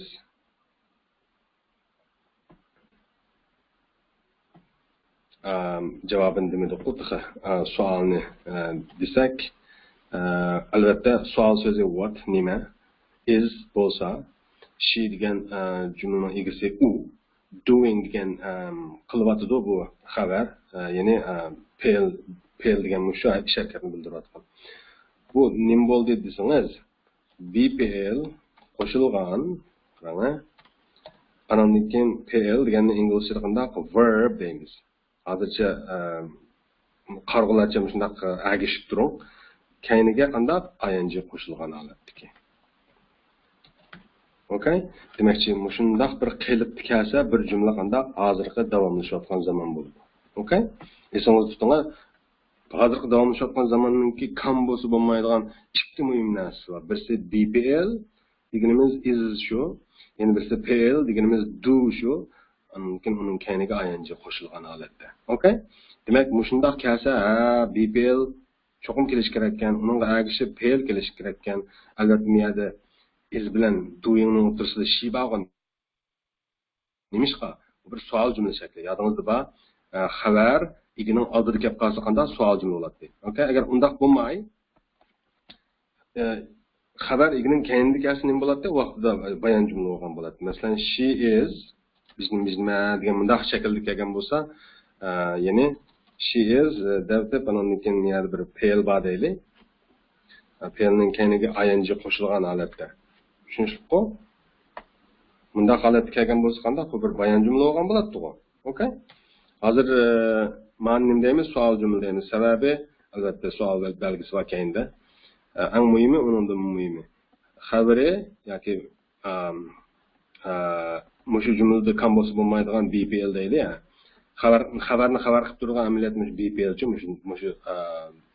ئە، جاۋابىنى دېمىدۇققۇ تېخى، ئە، سوئالنى، ئە، دېسەك، ئە، ئەلۋەتتە سوئال سۆزى what، نېمە، is بولسا، she دېگەن، ئە، جۈملىنىڭ ئىگىسى ئۇ، doing دېگەن، ئەم، قىلىۋاتىدۇ بۇ خەۋەر. ئە، يەنى، ئە، پېئىل، پېئىل دېگەن مۇشۇ ئىش ھەرىكەتنى بىلدۈرۈۋاتقان. بۇ نېمە بولدى دېسىڭىز، be پېئىل قوشۇلغان، قاراڭ، ھە. ئاناندىن كېيىن پېئىل دېگەننى ئىنگلىزچىدا قانداق؟ Verb دەيمىز. ھازىرچە، ئە، قارىغۇلارچە مۇشۇنداق، ئە، ئەگىشىپ تۇرۇڭ. كەينىگە قانداق؟ I N G قوشۇلغان ھالەتتىكى. ئوكەي؟ دېمەكچى، مۇشۇنداق بىر قېلىپتا كەلسە، بىر جۈملە قانداق؟ ھازىرقى داۋاملىشىۋاتقان زامان بولىدۇ. ئوكەي؟ ئېسىڭىزدە تۇتۇڭلار. ھازىرقى داۋاملىشىۋاتقان زاماننىڭكى كام بولسا بولمايدىغان ئىككى مۇھىم نەرسىسى بار. بىرسى be پېئىل دېگىنىمىز is شۇ. يەنە بىرسى پېئىل دېگىنىمىز do شۇ. ئاندىن كېيىن ئۇنىڭ كەينىگە I N G قوشۇلغان ھالەتتە. ئوكەي؟ دېمەك، مۇشۇنداق كەلسە، ھە، be پېئىل چوقۇم كېلىشى كېرەككەن، ئۇنىڭغا ئەگىشىپ پېئىل كېلىشى كېرەككەن. ئەلۋەتتە، بۇ يەردە is بىلەن doing نىڭ ئوتتۇرىسىدا she بارغۇ. نېمىشقا؟ بۇ بىر سوئال جۈملە شەكلى. يادىڭىزدا بار، ئە، خەۋەر ئىگىنىڭ ئالدىدا كەپ قالسا قانداق؟ سوئال جۈملە بولاتتى. ئوكەي، ئەگەر ئۇنداق بولماي، ئە، خەۋەر ئىگىنىڭ كەينىدە كەلسە نېمە بولاتتى؟ ۋاقتىدا بايان جۈملە بولغان بولاتتى. مەسىلەن، she is، بىز، بىز نېمە دېگەن مۇنداق شەكىلدە كەلگەن بولسا، ئە، يەنى she is، ئە، دەپ، دەپ، ئانىڭدىن كېيىن يەنە بىر پېئىل بار دەيلى. ئە، پېئىلنىڭ كەينىگە I N G قوشۇلغان ھالەتتە. چۈشىنىشلىكقۇ؟ مۇنداق ھالەتتە كەلگەن بولسا قانداق؟ بۇ بىر بايان جۈملە بولغان بولاتتىغۇ. ئوكەي؟ ھازىر، ئە، مانا نېمە دەيمىز؟ سوئال جۈملە دەيمىز. سەۋەبى، ئەلۋەتتە، سوئال بەلگىسى بار كەينىدە. ئە، ئەڭ مۇھىمى، ئۇنىڭدىن مۇھىمى. خەۋىرى ياكى ئام، ئا، مۇشۇ جۈملىدە كام بولسا بولمايدىغان be پېئىل دەيلى، ھە. خەۋەر، خەۋەرنى خەۋەر قىلىپ تۇرىدىغان ئەمەلىيەتتە مۇشۇ be پېئىلچۇ، مۇشۇ، مۇشۇ، ئا،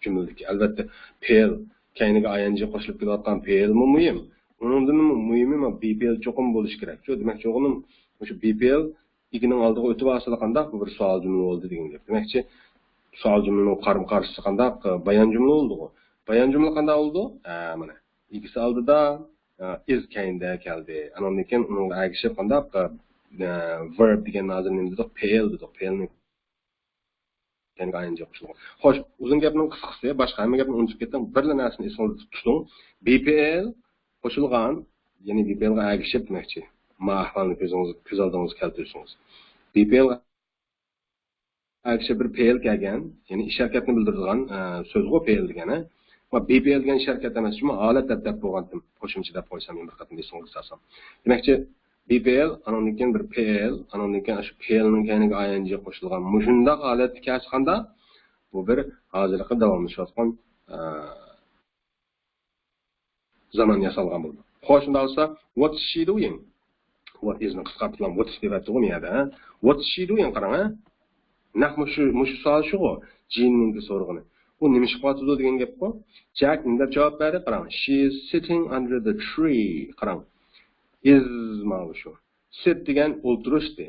جۈملىدىكى. ئەلۋەتتە، پېئىل، كەينىگە I N G قوشۇلۇپ كېلىۋاتقان پېئىلمۇ مۇھىم. ئۇنىڭدىنمۇ مۇھىمى مانا be پېئىل چوقۇم بولۇشى كېرەك. شۇ دېمەكچى بولغىنىم، مۇشۇ be پېئىل ئىگىنىڭ ئالدىغا ئۆتۈپ ئالسىلا قانداق؟ بۇ بىر سوئال جۈملە بولدى دېگەن گەپ. دېمەكچى، سوئال جۈملىنىڭ قارىمۇ قارشىسى قانداق؟ بايان جۈملە بولدىغۇ. بايان جۈملە قانداق بولىدۇ؟ ھە، مانا. ئىگىسى ئالدىدا، ئە، is كەينىدە كەلدى. ئانىڭدىن كېيىن ئۇنىڭغا ئەگىشىپ قانداق، ئە، verb دېگەن ھازىر نېمە دېدۇق؟ پېئىل دېدۇق. پېئىلنىڭ كەينىگە I N G قوشۇلغان. خوش، ئۇزۇن گەپنىڭ قىسقىسى، باشقا ھەممە گەپنى ئۇنتۇپ كېتىڭ. بىرلا نەرسىنى ئېسىڭىزدە تۇتۇڭ. be پېئىل قوشۇلغان، يەنى be پېئىلغا ئەگىشىپ دېمەكچى. ما ئەھۋالنى كۆزىڭىز، كۆز ئالدىڭىزغا كەلتۈرسىڭىز. be پېئىلغا ئەگىشىپ بىر پېئىل كەلگەن، يەنى ئىش ھەرىكەتنى بىلدۈرىدىغان، ئە، سۆزغۇ پېئىل دېگەن، ھە. ۋە be پېئىل دېگەن ئىش ھەرىكەت ئەمەس، شۇمۇ ھالەت دەپ، دەپ بولغانتىم. قوشۇمچە دەپ قويسام، يەنە بىر قېتىم ئېسىڭىزگە سالسام. دېمەكچى، be پېئىل، ئانىڭدىن كېيىن بىر پېئىل، ئانىڭدىن كېيىن شۇ پېئىلنىڭ كەينىگە I N G قوشۇلغان مۇشۇنداق ھالەتتە كەلسە قانداق؟ بۇ بىر ھازىرقى داۋاملىشىۋاتقان، ئە، زامان ياسالغان بولىدۇ. خوش، شۇنداق بولسا، what is she doing؟ What is نى قىسقارتىپ، what is دەۋەتتىغۇ بۇ يەردە، ھە؟ What is she doing؟ قاراڭ، ھە؟ نەق مۇشۇ، مۇشۇ سوئال شۇغۇ، جىننىڭكى سورىغىنى. ئۇ نېمە ئىش قىلىۋاتىدۇ دېگەن گەپقۇ. جەك نېمە دەپ جاۋاب بەردى؟ قاراڭ، she is sitting under the tree. قاراڭ، is ماۋۇ شۇ. Sit دېگەن ئولتۇرۇشتى.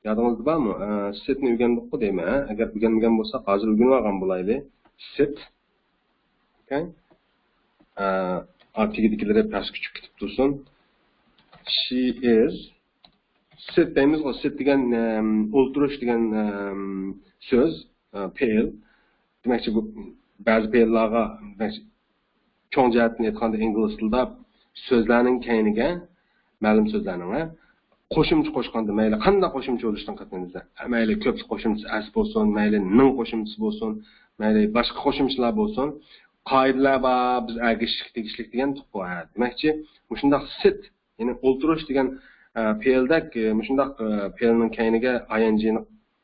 يادىڭىزدا بارمۇ؟ ئە، sit نى ئۆگەندۇققۇ دەيمەن، ھە؟ ئەگەر ئۆگەنمىگەن بولساق، ھازىر ئۆگىنىۋالغان بولايلى. Sit. ئوكەي. ئە، ئا، تېگىدىكىلىرى پەسكە چۈشۈپ كېتىپ تۇرسۇن. She is. Sit دەيمىزغۇ، sit دېگەن، ئەم، ئولتۇرۇش دېگەن، ئەم، سۆز، ئە، پېئىل. دېمەكچى، بۇ بەزى پېئىللارغا، دېمەكچى، چوڭ جەھەتتىن ئېيتقاندا، ئىنگلىز تىلىدا سۆزلەرنىڭ كەينىگە، مەلۇم سۆزلەرنىڭ، ھە، قوشۇمچە قوشقاندا، مەيلى قانداق قوشۇمچە بولۇشىدىن قەتئىينەزەر، مەيلى كۆپلۈك قوشۇمچىسى ئەس بولسۇن، مەيلى نىڭ قوشۇمچىسى بولسۇن، مەيلى باشقا قوشۇمچىلار بولسۇن، قائىدىلەر بار، بىز ئەگىشىشكە تېگىشلىك دېگەن تۇققۇ، ھە. دېمەكچى، مۇشۇنداق sit، يەنى ئولتۇرۇش دېگەن، ئە، پېئىلدەك، ئە، مۇشۇنداق، ئە، پېئىلنىڭ كەينىگە ئايئېنجىنى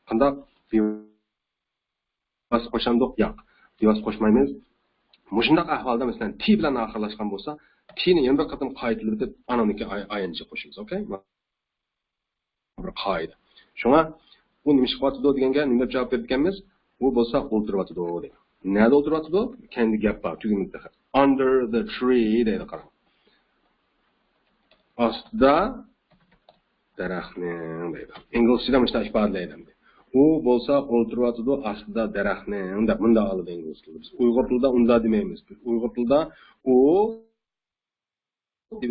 قانداق بىۋاسىتە قوشامدۇق؟ ياق. بىۋاسىتە قوشمايمىز. مۇشۇنداق ئەھۋالدا، مەسىلەن، تى بىلەن ئاخىرلاشقان بولسا، تىنى يەنە بىر قېتىم قايتىلىۋېتىپ، ئانىڭدىكى ئاي-، ئايئېنجى قوشىمىز. ئوكەي؟ بىر قائىدە. شۇڭا، ئۇ نېمە ئىش قىلىۋاتىدۇ دېگەنگە نېمە دەپ جاۋاب بېرىدىكەنمىز؟ ئۇ بولسا ئولتۇرۇۋاتىدۇ دەيدۇ. نەدە ئولتۇرۇۋاتىدۇ؟ كەينىدە گەپ بار، تۈگىمىدى تېخى. Under the tree دەيدۇ، قاراڭ. ئاستىدا دەرەخنىڭ دەيدۇ. ئىنگلىزچىدا مۇشۇنداق ئىپادىلەيدۇ ئەمدى. ئۇ بولسا ئولتۇرۇۋاتىدۇ ئاستىدا دەرەخنىڭ دەپ مۇنداق ئالىدۇ ئىنگلىز تىلىدا. بىز ئۇيغۇر تىلىدا ئۇنداق دېمەيمىز. بىز ئۇيغۇر تىلىدا ئۇ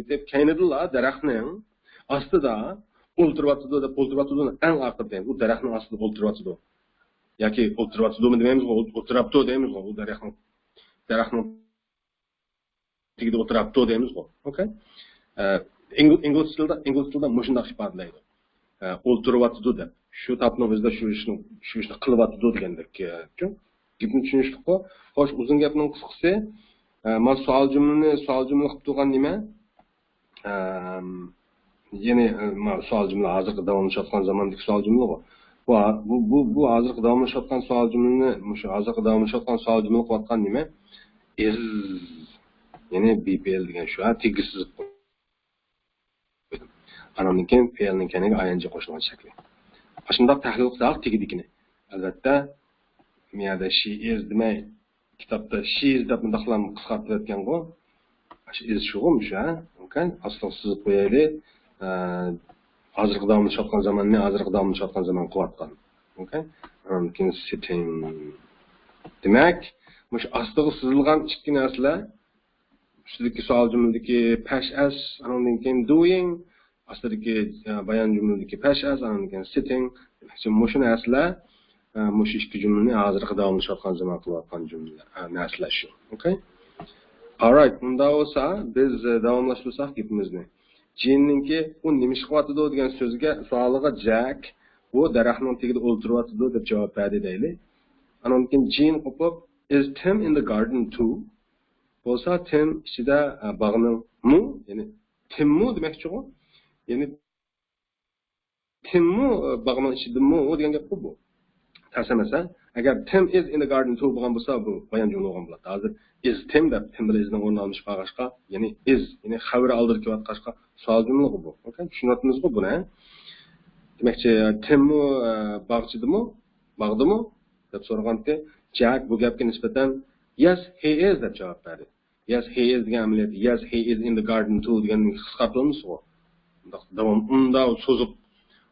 دەپ كەينىدىلا دەرەخنىڭ ئاستىدا ئولتۇرۇۋاتىدۇ دەپ، ئولتۇرۇۋاتىدۇنى ئەڭ ئاخىرىدا دەيمىز. ئۇ دەرەخنىڭ ئاستىدا ئولتۇرۇۋاتىدۇ. ياكى ئولتۇرۇۋاتىدۇمۇ دېمەيمىزغۇ، ئولتۇراپتۇ دەيمىزغۇ. ئۇ دەرەخنىڭ، دەرەخنىڭ تېگىدە ئولتۇراپتۇ دەيمىزغۇ. ئوكەي. ئە، ئىنگل-، ئىنگلىز تىلىدا، ئىنگلىز تىلىدا مۇشۇنداق ئىپادىلەيدۇ. ئە، ئولتۇرۇۋاتىدۇ دەپ. شۇ تاپنىڭ ئۆزىدە شۇ ئىشنى، شۇ ئىشنى قىلىۋاتىدۇ دېگەندەك، ئە، چۈ-، گېپىم چۈشىنىشلىكقۇ. خوش، ئۇزۇن گەپنىڭ قىسقىسى، ئە، مانا سوئال جۈملىنى، سوئال جۈملە قىلىپ تۇرغان نېمە؟ ئەم، يەنى، ئە، ما-، سوئال جۈملە، ھازىرقى داۋاملىشىۋاتقان زاماندىكى سوئال جۈملىغۇ. بۇ، بۇ، بۇ، بۇ ھازىرقى داۋاملىشىۋاتقان سوئال جۈملىنى، مۇشۇ ھازىرقى داۋاملىشىۋاتقان سوئال جۈملە قىلىۋاتقان نېمە؟ ئىز. يەنى بى پى ئېل دېگەن شۇ، ھە، تېگىش سىزىپ قويدۇم. ئانىڭدىن كېيىن پېئىلنىڭ كەينىگە ئايئېنجى قوشۇلغان شەكلى. ئاشۇنداق تەھلىل قىلساق تېگىدىكىنى. ئەلۋەتتە، بۇ يەردە شى ئىز دېمەي، كىتابتا شى ئىز دەپ مۇنداقلا قىسقارتىپ ئۆتكەنغۇ. شۇ ئىز شۇغۇ مۇشۇ، ھە؟ ئوكەي. ئاستىغا سىزىپ قويايلى. ئە، ھازىرقى داۋاملىشىۋاتقان زاماننى ھازىرقى داۋاملىشىۋاتقان زامان قىلىۋاتقان. ئوكەي. ئاندىن كېيىن سىتىڭ. دېمەك، مۇشۇ ئاستىغا سىزىلغان ئىككى نەرسىلەر، ئۈستىدىكى سوئال جۈملىدىكى پەش ئەس، ئاندىن كېيىن دويىڭ، ئاستىدىكى، ئە، بايان جۈملىدىكى پەش ئەس، ئاندىن كېيىن سىتىڭ. دېمەكچى، مۇشۇ نەرسىلەر، ئە، مۇشۇ ئىككى جۈملىنى ھازىرقى داۋاملىشىۋاتقان زامان قىلىۋاتقان جۈملە، ئە، نەرسىلەر شۇ. ئوكەي؟ ئارايت، ئۇنداق بولسا بىز، ئە، داۋاملاشتۇرساق گېپىمىزنى. جىننىڭكى ئۇ نېمە ئىش قىلىۋاتىدۇ دېگەن سۆزگە، سوئالىغا جەك، ئۇ دەرەخنىڭ تېگىدە ئولتۇرۇۋاتىدۇ دەپ جاۋاب بەردى دەيلى. ئاندىن كېيىن جىن قوپۇپ، is Tim in the garden too؟ بولسا تىم ئىچىدە، ئە، باغنىڭمۇ؟ يەنى تىممۇ دېمەكچىغۇ. يەنى تىممۇ، ئە، باغنىڭ ئىچىدىمۇ دېگەن گەپقۇ بۇ. تەرس ئەمەس، ھە؟ ئەگەر Tim is in the garden too بولغان بولسا، بۇ بايان جۈملە بولغان بولاتتى. ھازىر is Tim دەپ، تىم بىلەن ئىزنىڭ ئورنى ئالمىشىپ قالغاچقا، يەنى is، يەنى خەۋىرى ئالدىدا كېلىۋاتقاچقا، سوئال جۈملىغۇ بۇ. ئوكەي؟ چۈشىنىۋاتىمىزغۇ بۇنى، ھە؟ دېمەكچى، تىممۇ، ئە، باغچىدىمۇ؟ باغدىمۇ؟ دەپ سورىغانتى. جەك بۇ گەپكە نىسبەتەن، yes, he is دەپ جاۋاب بەردى. Yes, he is دېگەن ئەمەلىيەتتە yes, he is in the garden too دېگەننى قىسقارتىۋالمىسىغۇ. ئۇنداق داۋام، ئۇنداق سوزۇپ،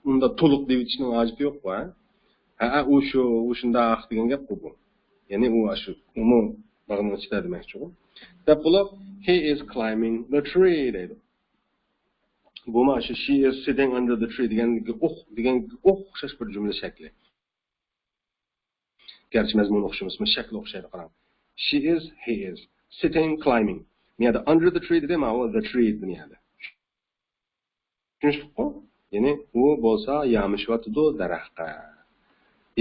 ئۇنداق تولۇق دېيىۋېتىشنىڭ ھاجىتى يوق بۇ، ھە؟ ھە، ھە، ئۇ شۇ، ئۇ شۇنداق دېگەن گەپقۇ بۇ. يەنى ئۇ ئاشۇ، ئۇمۇ باغنىڭ ئىچىدە دېمەكچىغۇ. دەپ بولۇپ، he is climbing the tree دەيدۇ. بۇمۇ ئاشۇ she is sitting under the tree دېگەنگە ئوخ-، دېگەنگە ئوخشاش بىر جۈملە شەكلى. گەرچە مەزمۇنى ئوخشىمىسىمۇ، شەكلى ئوخشايدۇ، قاراڭ. She is, he is, sitting, climbing. مۇ يەردە under the tree دېدى، ماۋۇ the tree دېدى مۇ يەردە. چۈشىنىشلىكقۇ؟ يەنى ئۇ بولسا يامىشىۋاتىدۇ دەرەخكە.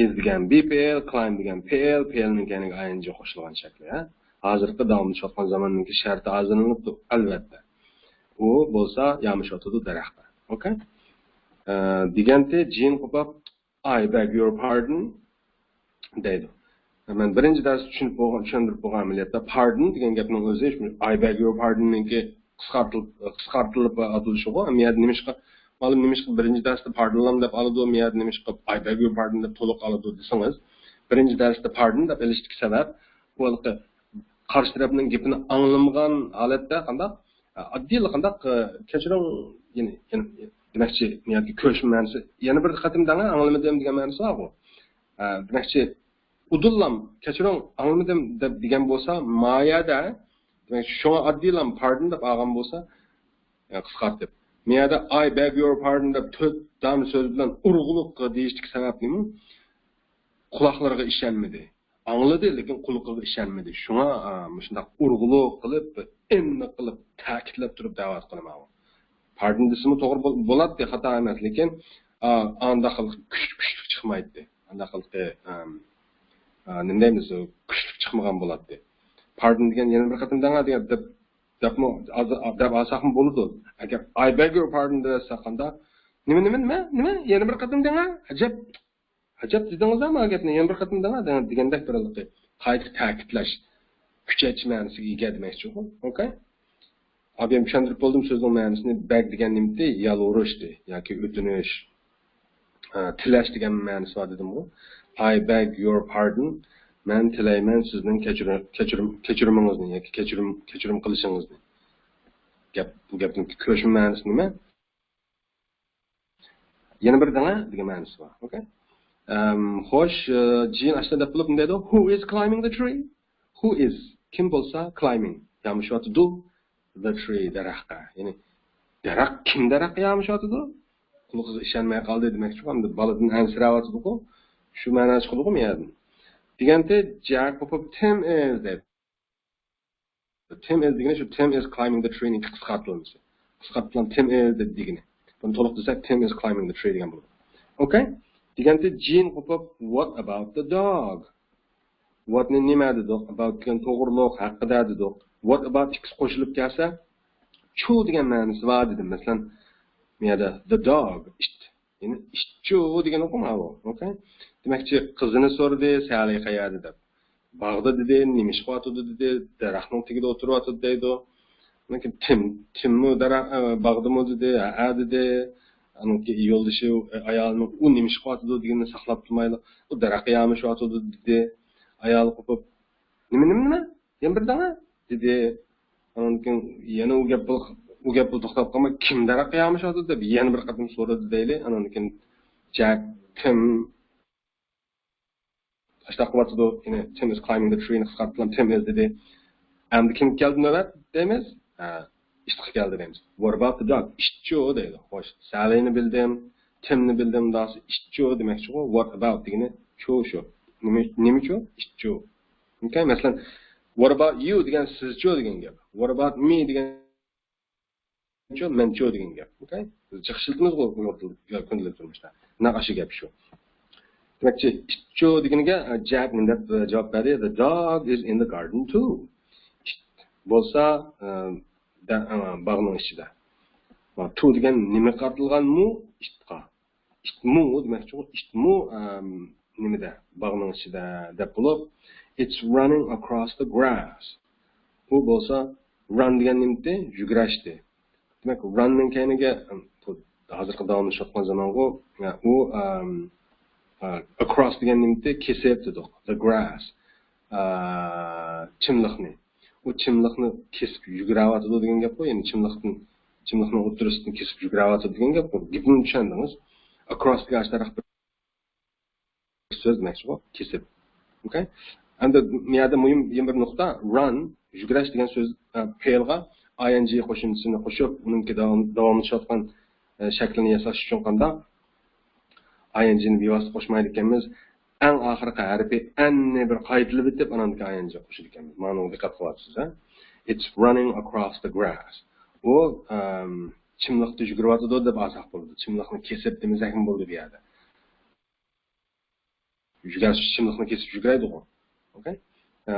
Is دېگەن بى پېئىل، climb دېگەن پېئىل، پېئىلنىڭ كەينىگە ئايئېنجى قوشۇلغان شەكلى، ھە؟ ھازىرقى داۋاملىشىۋاتقان زاماننىڭكى شەرتى ھازىرلىنىپتۇ، ئەلۋەتتە. ئۇ بولسا يامىشىۋاتىدۇ دەرەخكە. ئوكەي؟ ئە، دېگەنتى جىن قوپاپ، I beg your pardon دەيدۇ. مەن بىرىنچى دەرستە چۈشىنىپ بولغان، چۈشەندۈرۈپ بولغان ئەمەلىيەتتە pardon دېگەن گەپنىڭ ئۆزى شۇ I beg your pardon نىڭكى قىسقارتىلىپ، قىسقارتىلىپ ئاتىلىشىغۇ. مۇ يەردە نېمىشقا، مۇئەللىم نېمىشقا بىرىنچى دەرستە pardon لام دەپ ئالىدۇ، مۇ يەردە نېمىشقا I beg your pardon دەپ تولۇق ئالىدۇ دېسىڭىز، بىرىنچى دەرستە pardon دەپ ئېلىشتىكى سەۋەب، بۇ ھېلىقى قارشى تەرەپنىڭ گېپىنى ئاڭلىمىغان ھالەتتە قانداق، ئاددىيلا قانداق، كەچۈرۈڭ، يەنى، يەنى دېمەكچى، يەنى كۆچمە مەنىسى، يەنە بىر قېتىم دەڭە، ئاڭلىمىدىم دېگەن مەنىسى بارغۇ. دېمەكچى، ئۇدۇللام، كەچۈرۈڭ، ئاڭلىمىدىم دەپ دېگەن بولسا، ما يەردە، دېمەك، شۇڭا ئاددىيلام pardon دەپ ئالغان بولسا، يا، قىسقارتىپ، ما يەردە I beg your pardon دەپ تۆت دانە سۆز بىلەن ئۇرغۇلۇق دېيىشتىكى سەۋەب نېمە؟ قۇلاقلىرىغا ئىشەنمىدى. ئاڭلىدى، لېكىن قۇلىقىغا ئىشەنمىدى. شۇڭا، ئا، مۇشۇنداق ئۇرغۇلۇق قىلىپ، ئىننىق قىلىپ، تەكىتلەپ تۇرۇپ دەۋاتقىنى ماۋۇ. Pardon دېسىمۇ توغرا بول-، بولاتتى، خاتا ئەمەس، لېكىن، ئا، ئانداق قىلىپ كۈچ-، كۈچلۈك چىقمايتتى. ئانداق قىلىپ، ئەم، ئا، نېمە دەيمىز، كۈچلۈك چىقمىغان بولاتتى. Pardon دېگەن يەنە بىر قېتىم دەڭە دېگەن دەپ، دەپمۇ، ھازىر دەپ ئالساقمۇ بولىدۇ. ئەگەر I beg your pardon دېسەك قانداق؟ نېمە، نېمە، نېمە، نېمە؟ يەنە بىر قېتىم دەڭە. ئەجەب. ئەجەب دېدىڭىز-ە ما گەپنى، يەنە بىر قېتىم دەڭە، دېگەندەك بىر ھېلىقى قايتا تەكىتلەش، كۈچەيتىش مەنىسىگە ئىگە دېمەكچىغۇ. ئوكەي؟ ئابىيەم چۈشەندۈرۈپ بولدۇم سۆزنىڭ مەنىسىنى. Beg دېگەن نېمىتى؟ يالۋۇرۇشتى ياكى ئۆتۈنۈش، ئە، تىلەش دېگەن مەنىسى بار دېدىمغۇ. I beg your pardon، مەن تىلەيمەن سىزنىڭ كەچۈرۈم، كەچۈرۈم، كەچۈرۈمىڭىزنى ياكى كەچۈرۈم، كەچۈرۈم قىلىشىڭىزنى. گەپ، بۇ گەپنىڭ كۆچمە مەنىسى نېمە؟ يەنە بىر دەڭە دېگەن مەنىسى بار. ئوكەي. ئەم، خوش، ئە، جىن ئاشۇنداق دەپ بولۇپ نېمە دەيدۇ؟ Who is climbing the tree? Who is؟ كىم بولسا climbing، يامىشىۋاتىدۇ، the tree، دەرەخكە. يەنى دەرەخ، كىم دەرەخكە يامىشىۋاتىدۇ؟ قۇلىقىغا ئىشەنمەي قالدى دېمەكچىغۇ، ئەمدى بالىدىن ئەنسىرەۋاتىدىغۇ. شۇ مەنە چىقىدىغۇ مۇ يەردىن؟ دېگەنتى جەك قوپۇپ Tim is دەيدۇ. Tim is دېگىنى شۇ Tim is climbing the tree نىڭكى قىسقارتىلمىسى. قىسقارتىلغان Tim is دېگىنى. بۇنى تولۇق دېسەك Tim is climbing the tree دېگەن بولىدۇ. ئوكەي؟ دېگەنتى جىن قوپۇپ What about the dog؟ What نى نېمە دېدۇق؟ About دېگەن توغرۇلۇق، ھەققىدە دېدۇق. What about ئىككىسى قوشۇلۇپ كەلسە چۇ دېگەن مەنىسى بار دېدىم. مەسىلەن، بۇ يەردە the dog، ئىت. يەنى ئىتچۇ دېگەن ئۇقۇم ئاۋۇ. ئوكەي. دېمەكچى، قىزىنى سورىدى، سەلى قەيەردە دەپ. باغدا دېدى، نېمە ئىش قىلىۋاتىدۇ دېدى، دەرەخنىڭ تېگىدە ئولتۇرۇۋاتىدۇ دەيدۇ. لېكىن تىم، تىممۇ دەرەخ، ئە، باغدىمۇ دېدى، ھەئە دېدى. ئانىڭكى يولدىشى، ئە، ئايالىنىڭ ئۇ نېمە ئىش قىلىۋاتىدۇ دېگىنىنى ساقلاپ تۇرمايلا، ئۇ دەرەخكە يامىشىۋاتىدۇ دېدى. ئايالى قوپۇپ، نېمە، نېمە، نېمە؟ يەنە بىر دەڭە دېدى. ئاندىن كېيىن يەنە ئۇ گەپ بول-، ئۇ گەپ بولۇپ توختاپ قالماي، كىم دەرەخكە يامىشىۋاتىدۇ دەپ يەنە بىر قېتىم سورىدى دەيلى. ئاندىن كېيىن جەك، تىم، ئاشۇنداق قىلىۋاتىدۇ. يەنى Tim is climbing the tree نى قىسقارتىپ Tim is دېدى. ئەمدى كىمگە كەلدى نۆۋەت دەيمىز؟ ھە، ئىتقا كەلدى دەيمىز. What about the dog؟ ئىتچۇ دەيدۇ. خوش، سەلىنى بىلدىم، تىمنى بىلدىم، داسى ئىتچۇ دېمەكچىغۇ. What about دېگىنى چۇ شۇ. نېمە، نېمىچۇ؟ ئىتچۇ. ئوكەي، مەسىلەن، What about you دېگەن سىزچۇ دېگەن گەپ. What about me دېگەنچۇ مەنچۇ دېگەن گەپ. ئوكەي؟ بىز جىق ئىشلىتىمىزغۇ ئۇيغۇر تىلىدا، كۈندىلىك تۇرمۇشتا. نەق ئاشۇ گەپ شۇ. دېمەكچى، ئىتچۇ دېگىنىگە، ئە، جەك مۇنداق، ئە، جاۋاب بەردى. The dog is in the garden too. ئىت بولسا، ئە، دە-، ئە، باغنىڭ ئىچىدە. تۇ دېگەن نېمىگە قارىتىلغان؟ مۇ؟ ئىتقا. ئىتمۇ دېمەكچىغۇ، ئىتمۇ، ئەم، نېمىدە؟ باغنىڭ ئىچىدە دەپ بولۇپ، It's running across the grass. ئۇ بولسا run دېگەن نېمىتى؟ يۈگۈرەشتى. دېمەك، run نىڭ كەينىگە، ئەم، بۇ ھازىرقى داۋاملىشىۋاتقان زامانغۇ، يا، ئۇ، ئەم، ئە، across دېگەن نېمىتى؟ كېسىپ دېدۇق. The grass. ئە، چىملىقنى. ئۇ چىملىقنى كېسىپ يۈگۈرۈۋاتىدۇ دېگەن گەپقۇ، يەنى چىملىقتىن، چىملىقنىڭ ئوتتۇرىسىدىن كېسىپ يۈگۈرۈۋاتىدۇ دېگەن گەپقۇ. گېپىمنى چۈشەندىڭىز؟ Across دېگەن ئاشۇنداق بىر سۆز دېمەكچىغۇ، كېسىپ. ئوكەي؟ ئەمدى بۇ يەردە مۇھىم يەنە بىر نۇقتا، run، يۈگۈرۈش دېگەن سۆز، ئە، پېئىلغا I N G قوشۇمچىسىنى قوشۇپ، ئۇنىڭكى داۋام-، داۋاملىشىۋاتقان، ئە، شەكلىنى ياساش ئۈچۈن قانداق؟ I N G نى بىۋاسىتە قوشمايدىكەنمىز. ئەڭ ئاخىرقى ھەرپى N نى بىر قايتىلىۋېتىپ، ئاناندىن كېيىن I N G قوشىدىكەنمىز. مانا دىققەت قىلىۋاتىسىز، ھە؟ It's running across the grass. ئۇ، ئەم، چىملىقتا يۈگۈرۈۋاتىدۇ دەپ ئالساق بولىدۇ. چىملىقنى كېسىپ دېمىسەكمۇ بولىدۇ بۇ يەردە. يۈگۈرۈش، چىملىقنى كېسىپ يۈگۈرەيدىغۇ. ئوكەي؟ ئە،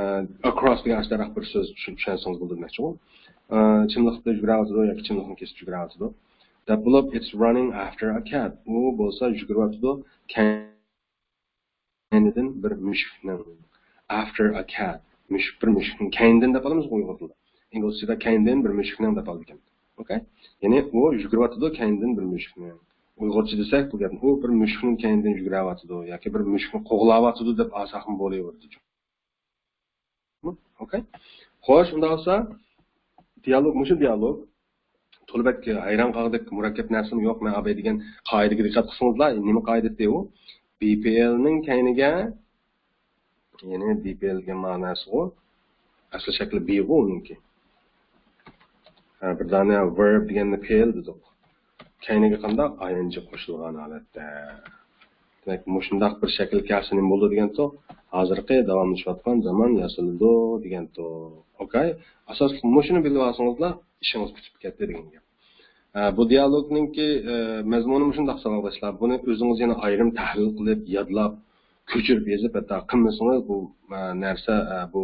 across دېگەن ئاشۇنداق بىر سۆز چۈشەن-، چۈشەنسىڭىز بولىدۇ دېمەكچىغۇ. ئە، چىملىقتا يۈگۈرۈۋاتىدۇ ياكى چىملىقنى كېسىپ يۈگۈرۈۋاتىدۇ. دەپ بولۇپ، It's running after a cat. ئۇ بولسا يۈگۈرۈۋاتىدۇ كەينىدىن بىر مۈشۈكنىڭ. After a cat. مۈشۈك، بىر مۈشۈكنىڭ كەينىدىن دەپ ئالىمىزغۇ ئۇيغۇر تىلىدا. ئىنگلىزچىدا كەينىدىن بىر مۈشۈكنىڭ دەپ ئالىدىكەن. ئوكەي؟ يەنى ئۇ يۈگۈرۈۋاتىدۇ كەينىدىن بىر مۈشۈكنىڭ. ئۇيغۇرچە دېسەك بۇ گەپنى، ئۇ بىر مۈشۈكنىڭ كەينىدىن يۈگۈرۈۋاتىدۇ ياكى بىر مۈشۈكنى قوغلاۋاتىدۇ دەپ ئالساقمۇ بولۇۋېرىدۇ. ئوكەي. خوش، ئۇنداق بولسا دىيالوگ، مۇشۇ دىيالوگ تولا بەك ھەيران قالغۇدەك مۇرەككەپ نەرسىمۇ يوق. مەن ئاباي دېگەن قائىدىگە دىققەت قىلسىڭىزلا، نېمە قائىدە دېدى ئۇ؟ بى پى ئېلنىڭ كەينىگە، يەنى بى پى ئېل دېگەن مەنىسىغۇ، ئەسلى شەكلى بىغۇ ئۇنىڭكى. ھە، بىر دانە ۋېرب دېگەندە پېئىل دېدۇق. كەينىگە قانداق؟ ئاي ئېن جى قوشۇلغان ھالەتتە. دېمەك، مۇشۇنداق بىر شەكىل كەلسە نېمە بولىدۇ دېگەنتۇق؟ ھازىرقى داۋاملىشىۋاتقان زامان ياسىلىدۇ دېگەنتۇق. ئوكەي؟ ئاساسلىق مۇشۇنى بىلىۋالسىڭىزلا ئىشىڭىز پۈتۈپ كەتتى دېگەن گەپ. ئە، بۇ دىيالوگنىڭكى، ئە، مەزمۇنى مۇشۇنداق ساۋاقداشلار. بۇنى ئۆزىڭىز يەنە ئايرىم تەھلىل قىلىپ، يادلاپ، كۆچۈرۈپ يېزىپ، ھەتتا قىلمىسىڭىز بۇ، ئە، نەرسە، ئە، بۇ،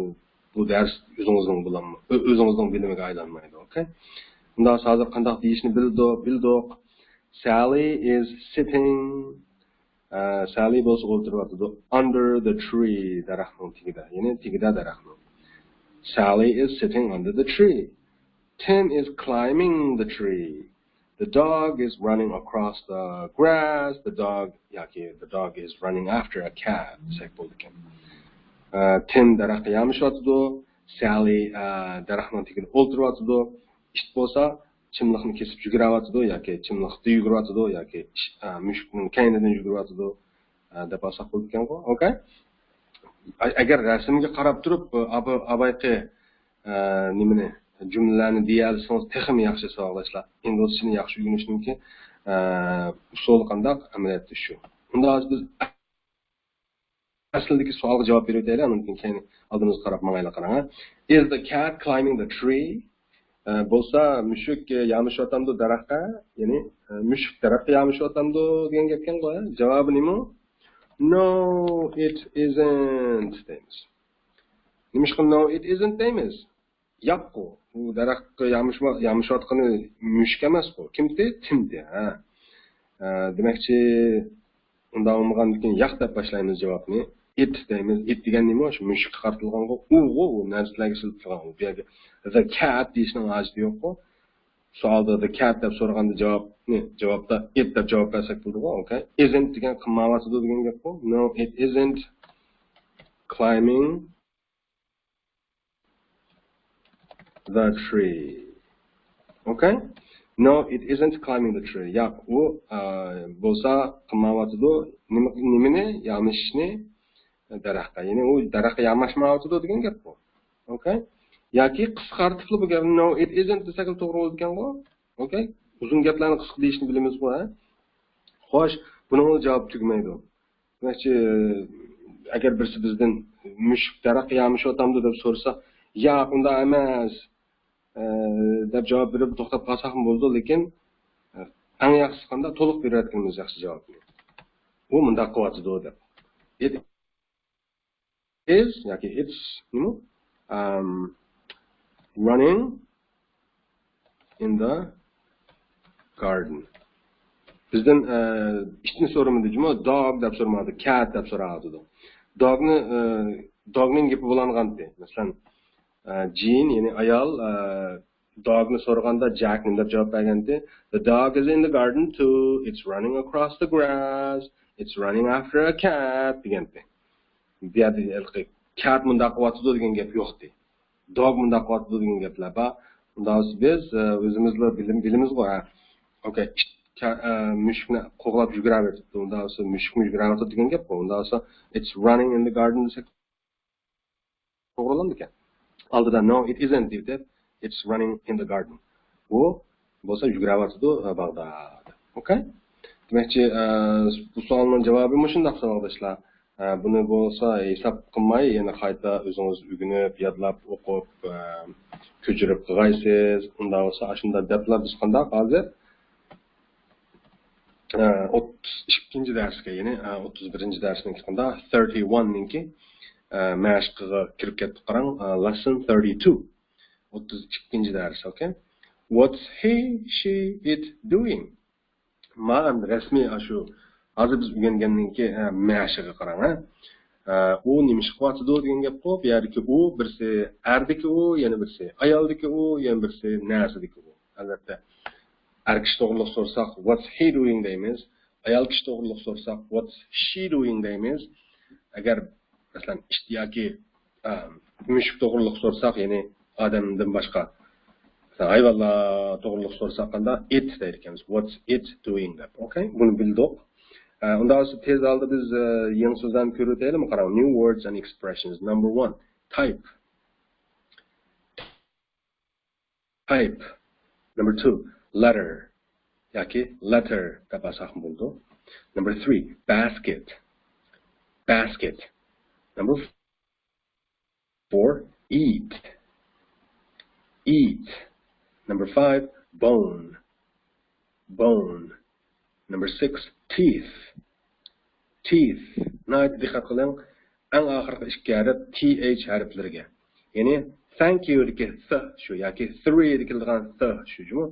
بۇ دەرس ئۆزىڭىزنىڭ بولاممۇ؟ ئۆ-، ئۆزىڭىزنىڭ بىلىمىگە ئايلانمايدۇ. ئوكەي؟ ئۇنداق ھازىر قانداق دېيىشنى بىلدۇق، بىلدۇق. Sally is sitting. ئە، سالى بولسا ئولتۇرۇۋاتىدۇ. Under the tree، دەرەخنىڭ تېگىدە. يەنى تېگىدە دەرەخنىڭ. Sally is sitting under the tree. Tim is climbing the tree. The dog is running across the grass. The dog ياكى the dog is running after a cat دېسەك بولىدىكەن. ئە، تىم دەرەخكە يامىشىۋاتىدۇ. سالى، ئە، دەرەخنىڭ تېگىدە ئولتۇرۇۋاتىدۇ. ئىت بولسا چىملىقنى كېسىپ يۈگۈرۈۋاتىدۇ ياكى چىملىقتا يۈگۈرۈۋاتىدۇ ياكى ئىش-، ئە، مۈشۈكنىڭ كەينىدىن يۈگۈرۈۋاتىدۇ، ئە، دەپ ئالساق بولىدىكەنغۇ. ئوكەي؟ ئە-، ئەگەر رەسىمگە قاراپ تۇرۇپ، ئابا-، ئابايقى، ئە، نېمىنى، جۈملىلەرنى دېيەلىسىڭىز تېخىمۇ ياخشى ساۋاقداشلار. ئىنگلىزچىنى ياخشى ئۆگىنىشنىڭكى، ئە، ئۇسۇلى قانداق؟ ئەمەلىيەتتە شۇ. ئۇنداق بىز ئەسلىدىكى سوئالغا جاۋاب بېرىۋېتەيلى، ئاندىن كېيىن ئالدىمىزغا قاراپ ماڭايلى، قاراڭ. Is the cat climbing the tree? ئە، بولسا مۈشۈك، ئە، يامىشىۋاتامدۇ دەرەخكە؟ يەنى، ئە، مۈشۈك دەرەخكە يامىشىۋاتامدۇ دېگەن گەپكەنغۇ. جاۋابى نېمە؟ No, it isn't دەيمىز. نېمىشقا no, it isn't دەيمىز؟ ياققۇ. بۇ دەرەخكە يامىشىۋا-، يامىشىۋاتقىنى مۈشۈك ئەمەسقۇ. كىمتى؟ تىمتى. ھە. ئە، دېمەكچى، ئۇنداق بولمىغاندىكىن ياق دەپ باشلايمىز جاۋابنى. ئىت دەيمىز. ئىت دېگەن نېمە؟ شۇ مۈشۈككە قارىتىلغانغۇ. ئۇغۇ، ئۇ نەرسىلەرگە ئىشلىتىلغان ئۇ. بۇ يەرگە the cat دېيىشنىڭ ھاجىتى يوققۇ. سوئالدا the cat دەپ سورىغاندا جاۋابنى، جاۋابتا it دەپ جاۋاب بەرسەك بولىدىغۇ. ئوكەي. Isn't دېگەن قىلمايۋاتىدۇ دېگەن گەپقۇ. No, it isn't climbing the tree. Okay? No, it isn't climbing the tree. ياق، ئۇ، ئە، بولسا قىلمايۋاتىدۇ. نېمە، نېمىنى؟ يامىشىشنى دەرەخكە. يەنى ئۇ دەرەخكە ياماشمايۋاتىدۇ دېگەن گەپ بۇ. Okay؟ ياكى قىسقارتىپلا بۇ گەپنى no, it isn't دېسەكلا توغرا بولىدىكەنغۇ. Okay؟ ئۇزۇن گەپلەرنى قىسقا دېيىشنى بىلىمىزغۇ، ھە؟ خوش، بۇنىڭغا جاۋاب تۈگىمەيدۇ. دېمەكچى، ئەگەر بىرسى بىزدىن مۈشۈك دەرەخكە يامىشىۋاتامدۇ دەپ سورىسا، ياق، ئۇنداق ئەمەس، ئە، دەپ جاۋاب بېرىپ توختاپ قالساقمۇ بولىدۇ، لېكىن، ئە، ئەڭ ياخشىسى قانداق؟ تولۇق بېرىۋەتكىنىمىز ياخشى جاۋابنى. ئۇ مۇنداق قىلىۋاتىدۇ دەپ. It is ياكى it's نېمە؟ Um, running in the garden. بىزدىن، ئە، ئىتنى سورىمىدى جۇمۇ، dog دەپ سورىمايدۇ، cat دەپ سوراۋاتىدۇ. Dogنى، ئە، dogنىڭ گېپى بولانغانتى. مەسىلەن، ئە، جېن، يەنى ئايال، ئە، dogنى سورىغاندا جەك نېمە دەپ جاۋاب بەرگەنتى؟ The dog is in the garden too. It's running across the grass. It's running after a cat دېگەنتى. بۇ يەردە ھېلىقى cat مۇنداق قىلىۋاتىدۇ دېگەن گەپ يوقتى. Dog مۇنداق قىلىۋاتىدۇ دېگەن گەپلەر بار. ئۇنداق بولسا بىز، ئە، ئۆزىمىزلا بىلىم-، بىلىمىزغۇ، ھە. Okay، ئىت، كە-، ئە، مۈشۈكنى قوغلاپ يۈگۈرۈۋېتىپتۇ. ئۇنداق بولسا مۈشۈكمۇ يۈگۈرۈۋاتىدۇ دېگەن گەپقۇ. ئۇنداق بولسا it's running in the garden دېسەك توغرىلامدىكەن؟ ئالدىدا no, it isn't دېيىپ، it's running in the garden. بۇ بولسا يۈگۈرۈۋاتىدۇ، ئە، باغدا. Okay؟ دېمەكچى، ئە، بۇ سوئالنىڭ جاۋابى مۇشۇنداق، ساۋاقداشلار. ئە، بۇنى بولسا ھېساب قىلماي، يەنە قايتا ئۆزىڭىز ئۆگىنىپ، يادلاپ، ئوقۇپ، ئە، كۆچۈرۈپ قىلغايسىز. ئۇنداق بولسا، ئاشۇنداق دەپلا بىز قانداق ھازىر، ئە، ئوتتۇز ئىككىنچى دەرسكە، يەنى، ئە، ئوتتۇز بىرىنچى دەرسنىڭكى قانداق، thirty one نىڭكى، ئە، مەشقىگە كىرىپ كەتتۇق، قاراڭ، ئە، lesson thirty two. ئوتتۇز ئىككىنچى دەرس، okay؟ What's he, she, it doing? مانا ئەمدى رەسمىي ئاشۇ ھازىر بىز ئۆگەنگەننىڭكى، ئە، مەشىقىگە قاراڭ، ھە. ئە، ئۇ نېمە ئىش قىلىۋاتىدۇ دېگەن گەپقۇ. بۇ يەردىكى ئۇ بىرسى ئەردىكى ئۇ، يەنە بىرسى ئايالدىكى ئۇ، يەنە بىرسى نەرسىدىكى ئۇ. ئەلۋەتتە، ئەر كىشى توغرىلىق سورىساق، "What's he doing؟" دەيمىز. ئايال كىشى توغرىلىق سورىساق، "What's she doing؟" دەيمىز. ئەگەر، مەسىلەن، ئىت ياكى، ئە، مۈشۈك توغرىلىق سورىساق، يەنى ئادەمدىن باشقا، مەسىلەن، ھايۋانلار توغرىلىق سورىساق، قانداق؟ "It" دەيدىكەنمىز. "What's it doing؟" دەپ. ئوكەي؟ بۇنى بىلدۇق. ئە، ئۇنداق بولسا تېز ھالدا بىز، ئە، يېڭى سۆزلەرنى كۆرۈۋېتەيلىمۇ؟ قاراڭ. New words and expressions. Number one, type. Type. Number two, letter. ياكى letter دەپ ئالساقمۇ بولىدۇ. Number three, basket. Basket. Number four, eat. Eat. Number five, bone. Bone. Number six, teeth. Teeth. ناھايىتى دىققەت قىلىڭ، ئەڭ ئاخىرقى ئىككى ھەرپ T H ھەرپلىرىگە. يەنى thank you دىكى th شۇ ياكى three دە كېلىدىغان th شۇ جۇمۇ.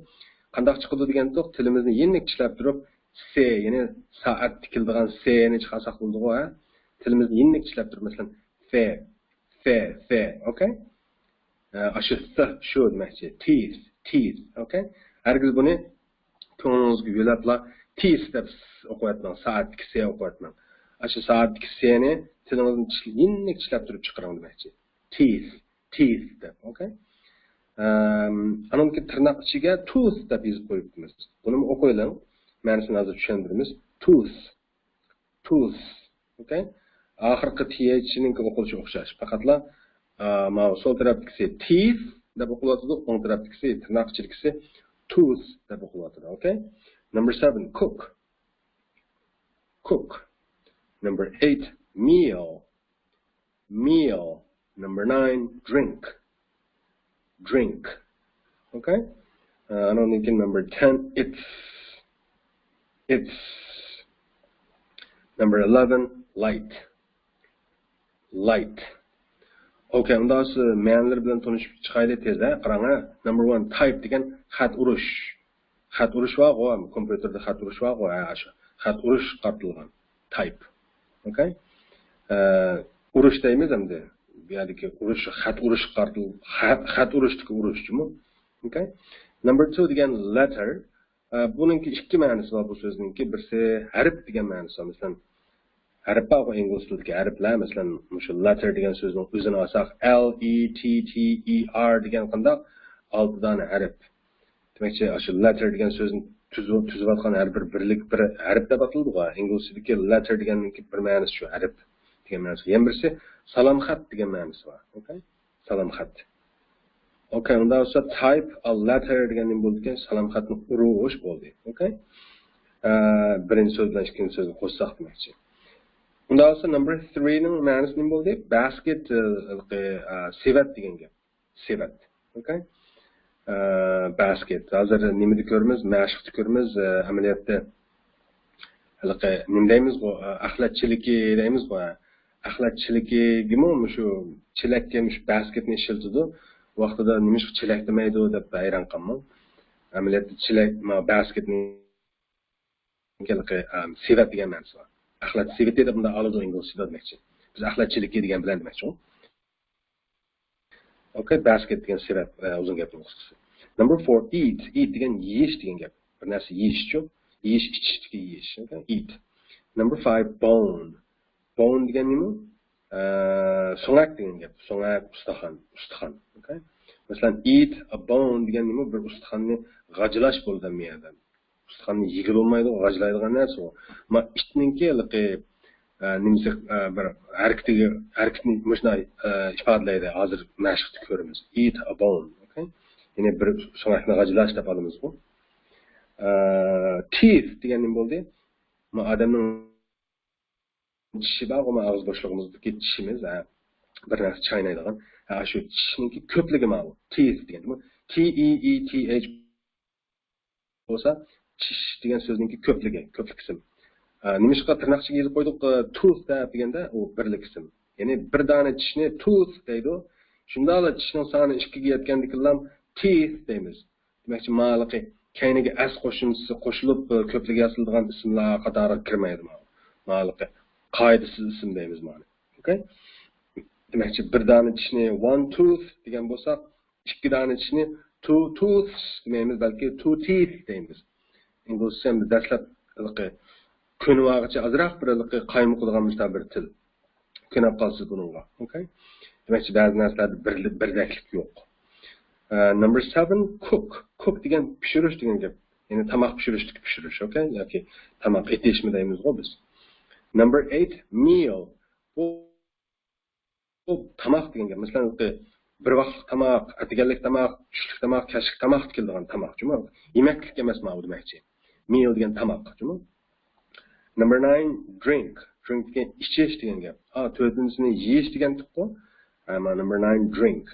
قانداق چىقىدۇ دېگەندۇق، تىلىمىزنى يېنىك چىشلەپ تۇرۇپ، se، يەنى سائەتتە كېلىدىغان se نى چىقارساق بولىدىغۇ، ھە؟ تىلىمىزنى يېنىك چىشلەپ تۇرۇپ، مەسىلەن، se، se، se، ئوكەي؟ ئە، ئاشۇ th شۇ دېمەكچى. Teeth، teeth، ئوكەي؟ ھەرگىز بۇنى كۆڭلىڭىزگە يۆلەپلا teeth دەپ ئوقۇۋەتمەڭ، سائەتتىكى se ئوقۇۋەتمەڭ. ئاشۇ سائەتتىكى se نى تىلىڭىزنى چىش-، يېنىك چىشلەپ تۇرۇپ چىقىرىڭ دېمەكچى. Teeth، teeth دەپ، ئوكەي؟ ئەم، ئانىڭدىن كېيىن تىرناق ئىچىگە tooth دەپ يېزىپ قويۇپتىمىز. بۇنىمۇ ئوقۇۋېلىڭ. مەنىسىنى ھازىر چۈشەندۈرىمىز. Tooth. Tooth. ئوكەي؟ ئاخىرقى T H نىڭكى ئوقۇلۇشى ئوخشاش. پەقەتلا، ئا، ماۋۇ سول تەرەپتىكىسى teeth دەپ ئوقۇلۇۋاتىدۇ، ئوڭ تەرەپتىكىسى، تىرناق ئىچىدىكىسى tooth دەپ ئوقۇلۇۋاتىدۇ. ئوكەي؟ Number seven, cook. Cook. Number eight, meal. Meal. Number nine, drink. Drink. Okay? Uh, I don't think number ten, it's. It's. Number eleven, light. Light. Okay, ئۇنداق بولسا مەنىلىرى بىلەن تونۇشۇپ چىقايلى تېز، ھە؟ قاراڭ، ھە؟ Number one, type دېگەن خەت ئۇرۇش. خەت ئۇرۇش بارغۇ، كومپيۇتېردا خەت ئۇرۇش بارغۇ، ھە، شۇ. خەت ئۇرۇش قارىتىلغان. Type. Okay? ئە، ئۇرۇش دەيمىز ئەمدى. بۇ يەردىكى ئۇرۇش، خەت ئۇرۇش قارىتىل-، خەت، خەت ئۇرۇشتىكى ئۇرۇش جۇمۇ. Okay? Number two دېگەن letter. ئە، بۇنىڭكى ئىككى مەنىسى بار بۇ سۆزنىڭكى. بىرسى ھەرپ دېگەن مەنىسى بار. مەسىلەن، ھەرپ بارغۇ ئىنگلىز تىلىدىكى ھەرپلەر. مەسىلەن، مۇشۇ letter دېگەن سۆزنىڭ ئۆزىنى ئالساق، L E T T E R دېگەن قانداق؟ ئالتە دانە ھەرپ. دېمەكچى، ئاشۇ letter دېگەن سۆزنى تۈزۈ-، تۈزۈۋاتقان ھەر بىر بىرلىك بىر ھەرپ دەپ ئاتىلىدىغۇ. ئىنگلىزچىدىكى letter دېگەننىڭكى بىر مەنىسى شۇ، ھەرپ دېگەن مەنىسى. يەنە بىرسى سالام خەت دېگەن مەنىسى بار. Okay؟ سالام خەت. Okay، ئۇنداق بولسا type a letter دېگەن نېمە بولىدىكەن؟ سالام خەتنى ئۇرۇش بولدى. Okay؟ ئە، بىرىنچى سۆز بىلەن ئىككىنچى سۆزنى قوشساق دېمەكچى. ئۇنداق بولسا number three نىڭ مەنىسى نېمە بولدى؟ Basket، ئە، ئە، سېۋەت دېگەن گەپ. سېۋەت. Okay؟ ئە، basket. ھازىر نېمىدە كۆرىمىز؟ مەشىقتە كۆرىمىز. ئە، ئەمەلىيەتتە ھېلىقى نېمە دەيمىزغۇ؟ ئە، ئەخلەت چېلىكى دەيمىزغۇ؟ ئەخلەت چېلىكىگىمۇ مۇشۇ چېلەككە مۇشۇ باسكېتنى ئىشلىتىدۇ. ۋاقتىدا نېمىشقا چېلەك دېمەيدۇ دەپ ھەيران قالماڭ. ئەمەلىيەتتە چېلەك، ما، باسكېتنى ھېلىقى، ئەم، سېۋەت دېگەن مەنىسى بار. ئەخلەت سېۋىتى دەپ مۇنداق ئالىدۇ ئىنگلىزچىدا دېمەكچى. بىز ئەخلەت چېلىكى دېگەن بىلەن دېمەكچىغۇ. Okay، باسكېت دېگەن سېۋەت، ئە، ئۇزۇن گەپنىڭ قىسقىسى. Number four, eat. Eat دېگەن يېيىش دېگەن گەپ. بىر نەرسە يېيىشچۇ. يېيىش، ئىچىشتىكى يېيىش. Okay، eat. Number five, bone. Bone دېگەن نېمە؟ ئە، سۆڭەك دېگەن گەپ. سۆڭەك، ئۇستىخان، ئۇستىخان. Okay؟ مەسىلەن، eat a bone دېگەن نېمە؟ بىر ئۇستىخاننى غاجىلاش بولىدۇ ھەممە يەردە. ئۇستىخاننى يېگىلى بولمايدۇ، غاجىلايدىغان نەرسە ئۇ. ما ئىتنىڭكى ھېلىقى، ئە، نېمىسى، ئە، بىر ھەرىكىتىگە، ھەرىكىتىنى مۇشۇنداق، ئە، ئىپادىلەيدۇ. ھازىر مەشىقتە كۆرىمىز. Eat a bone. Okay؟ يەنى بىر سۆڭەكنى غاجىلاش دەپ ئالىمىزغۇ. ئە، teeth دېگەن نېمە بولدى؟ ما ئادەمنىڭ چىشى بارغۇ، ما ئاغزى بوشلۇقىمىزدىكى چىشىمىز، ھە، بىر نەرسە چاينايدىغان. ھە، شۇ چىشنىڭكى كۆپلۈكى ماۋۇ. Teeth دېگەن. T E E T H بولسا، چىش دېگەن سۆزنىڭكى كۆپلۈكى، كۆپلۈك ئىسىم. ئە، نېمىشقا تىرناق ئىچىگە يېزىپ قويدۇق، ئە، tooth دەپ دېگەندە، ئۇ بىرلىك ئىسىم. يەنى بىر دانە چىشنى tooth دەيدۇ. شۇنداقلا چىشنىڭ سانى ئىككىگە يەتكەندىكىنلا teeth دەيمىز. دېمەكچى، ماۋۇلۇقى كەينىگە s قوشۇمچىسى قوشۇلۇپ، ئە، كۆپلۈك ياسىلىدىغان ئىسىملار قاتارىغا كىرمەيدۇ ماۋۇ. ماۋۇلۇقى قائىدىسىز ئىسىم دەيمىز ماۋۇنى. ئوكەي؟ دېمەكچى، بىر دانە چىشنى one tooth دېگەن بولساق، ئىككى دانە چىشنى two tooths دېمەيمىز، بەلكى two teeth دەيمىز. ئىنگلىزچە ئەمدى دەسلەپ ھېلىقى كۆنۈۋالغۇچە ئازراق بىر ھېلىقى قايمۇقىدىغان مۇشۇنداق بىر تىل. كۆنۈپ قالىسىز بۇنىڭغا. ئوكەي؟ دېمەكچى، بەزى نەرسىلەردە بىر-، بىردەكلىك يوق. ئە، number seven، cook. Cook دېگەن پىشۇرۇش دېگەن گەپ. يەنى تاماق پىشۇرۇشتىكى پىشۇرۇش، ئوكەي؟ ياكى تاماق ئېتىشمۇ دەيمىزغۇ بىز. Number eight، meal. بۇ، بۇ تاماق دېگەن گەپ. مەسىلەن، بىر ۋاقىتلىق تاماق، ئەتىگەنلىك تاماق، چۈشلۈك تاماق، كەچلىك تاماق كېلىدىغان تاماق، جۇمۇ. يېمەكلىك ئەمەس ماۋۇ دېمەكچى. Meal دېگەن تاماق، جۇمۇ. Number nine، drink. Drink دېگەن ئىچىش دېگەن گەپ. ھا، تۆتىنچىسىنى يېيىش دېگەنتۇققۇ. ھە، مانا number nine، drink.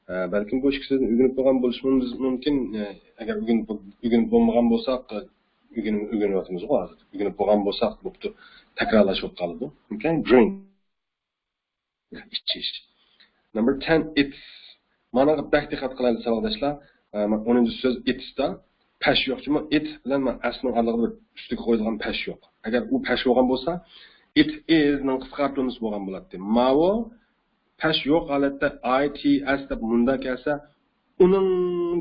ھە، بەلكىم بۇ ئىككى سۆزنى ئۆگىنىپ بولغان بولۇشىمىز مۇمكىن. ئە، ئەگەر ئۆگىنىپ، ئۆگىنىپ بولمىغان بولساق، ئۆگىنىپ، ئۆگىنىۋاتىمىزغۇ ھازىر. ئۆگىنىپ بولغان بولساق، بوپتۇ، تەكرارلاش بولۇپ قالىدۇ. ئوكەي؟ Drink. ئىچىش. Number ten، it's. مانىغا بەك دىققەت قىلايلى، ساۋاقداشلار. ئە، مانا ئونىنچى سۆز، it's دا. پەش يوق جۇمۇ، it بىلەن مانا s نىڭ ئارىلىقىدا بىر ئۈستىگە قويۇلغان پەش يوق. ئەگەر ئۇ پەش بولغان بولسا، it is نىڭ قىسقارتىلمىسى بولغان بولاتتى. ماۋۇ پەش يوق ھالەتتە I T S دەپ مۇنداق كەلسە، ئۇنىڭ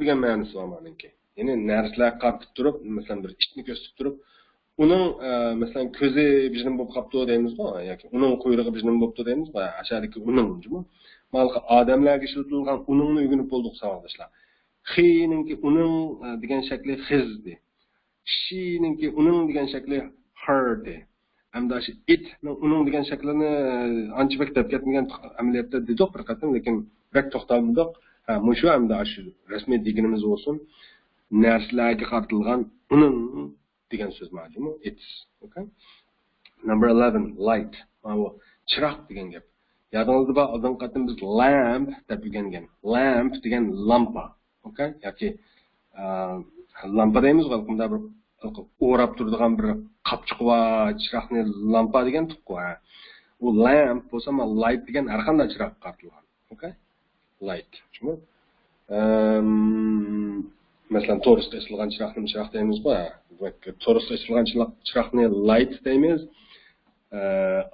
دېگەن مەنىسى بار مانىڭكى. يەنى نەرسىلەرگە قارىتىپ تۇرۇپ، مەسىلەن، بىر ئىتنى كۆرسىتىپ تۇرۇپ، ئۇنىڭ، ئە، مەسىلەن، كۆزى بىژنىم بولۇپ قاپتۇ دەيمىزغۇ، ياكى ئۇنىڭ قۇيرۇقى بىژنىم بوپتۇ دەيمىزغۇ، ئاشۇدىكى ئۇنىڭ جۇمۇ. مانا ئادەملەرگە ئىشلىتىلغان ئۇنىڭنى ئۆگىنىپ بولدۇق، ساۋاقداشلار. خىنىڭكى ئۇنىڭ، ئە، دېگەن شەكلى خىز دى. شىنىڭكى ئۇنىڭ دېگەن شەكلى her دى. ئەمدى شۇ ئىتنىڭ ئۇنىڭ دېگەن شەكلىنى ئانچە بەك دەپ كەتمىگەن ئەمەلىيەتتە دېدۇق بىر قېتىم، لېكىن بەك توختالمىدۇق. ھە، مۇشۇ ئەمدى شۇ رەسمىي دېگىنىمىز بولسۇن. نەرسىلەرگە قارىتىلغان ئۇنىڭ دېگەن سۆز مانا جۇمۇ، it's. ئوكەي. Number eleven، light. ماۋۇ چىراغ دېگەن گەپ. يادىڭىزدا بار، ئالدىنقى قېتىم بىز lamp دەپ ئۆگەنگەن. Lamp دېگەن لامپا. ئوكەي؟ ياكى، ئە، لامپا دەيمىزغۇ، بۇنداق بىر ئوراپ تۇرىدىغان بىر قاپچۇقى بار چىراغنى لامپا دېگەنتۇققۇ، ھە. ئۇ lamp بولسا، مانا light دېگەن ھەر قانداق چىراغقا قارىتىلغان. ئوكەي؟ Light. چۈشتىڭىزمۇ؟ ئەم، مەسىلەن، تورۇسقا ئېسىلغان چىراغنى چىراغ دەيمىزغۇ، ھە. دېمەك، تورۇسقا ئېسىلغان چىراغ-، چىراغنى light دەيمىز. ئە،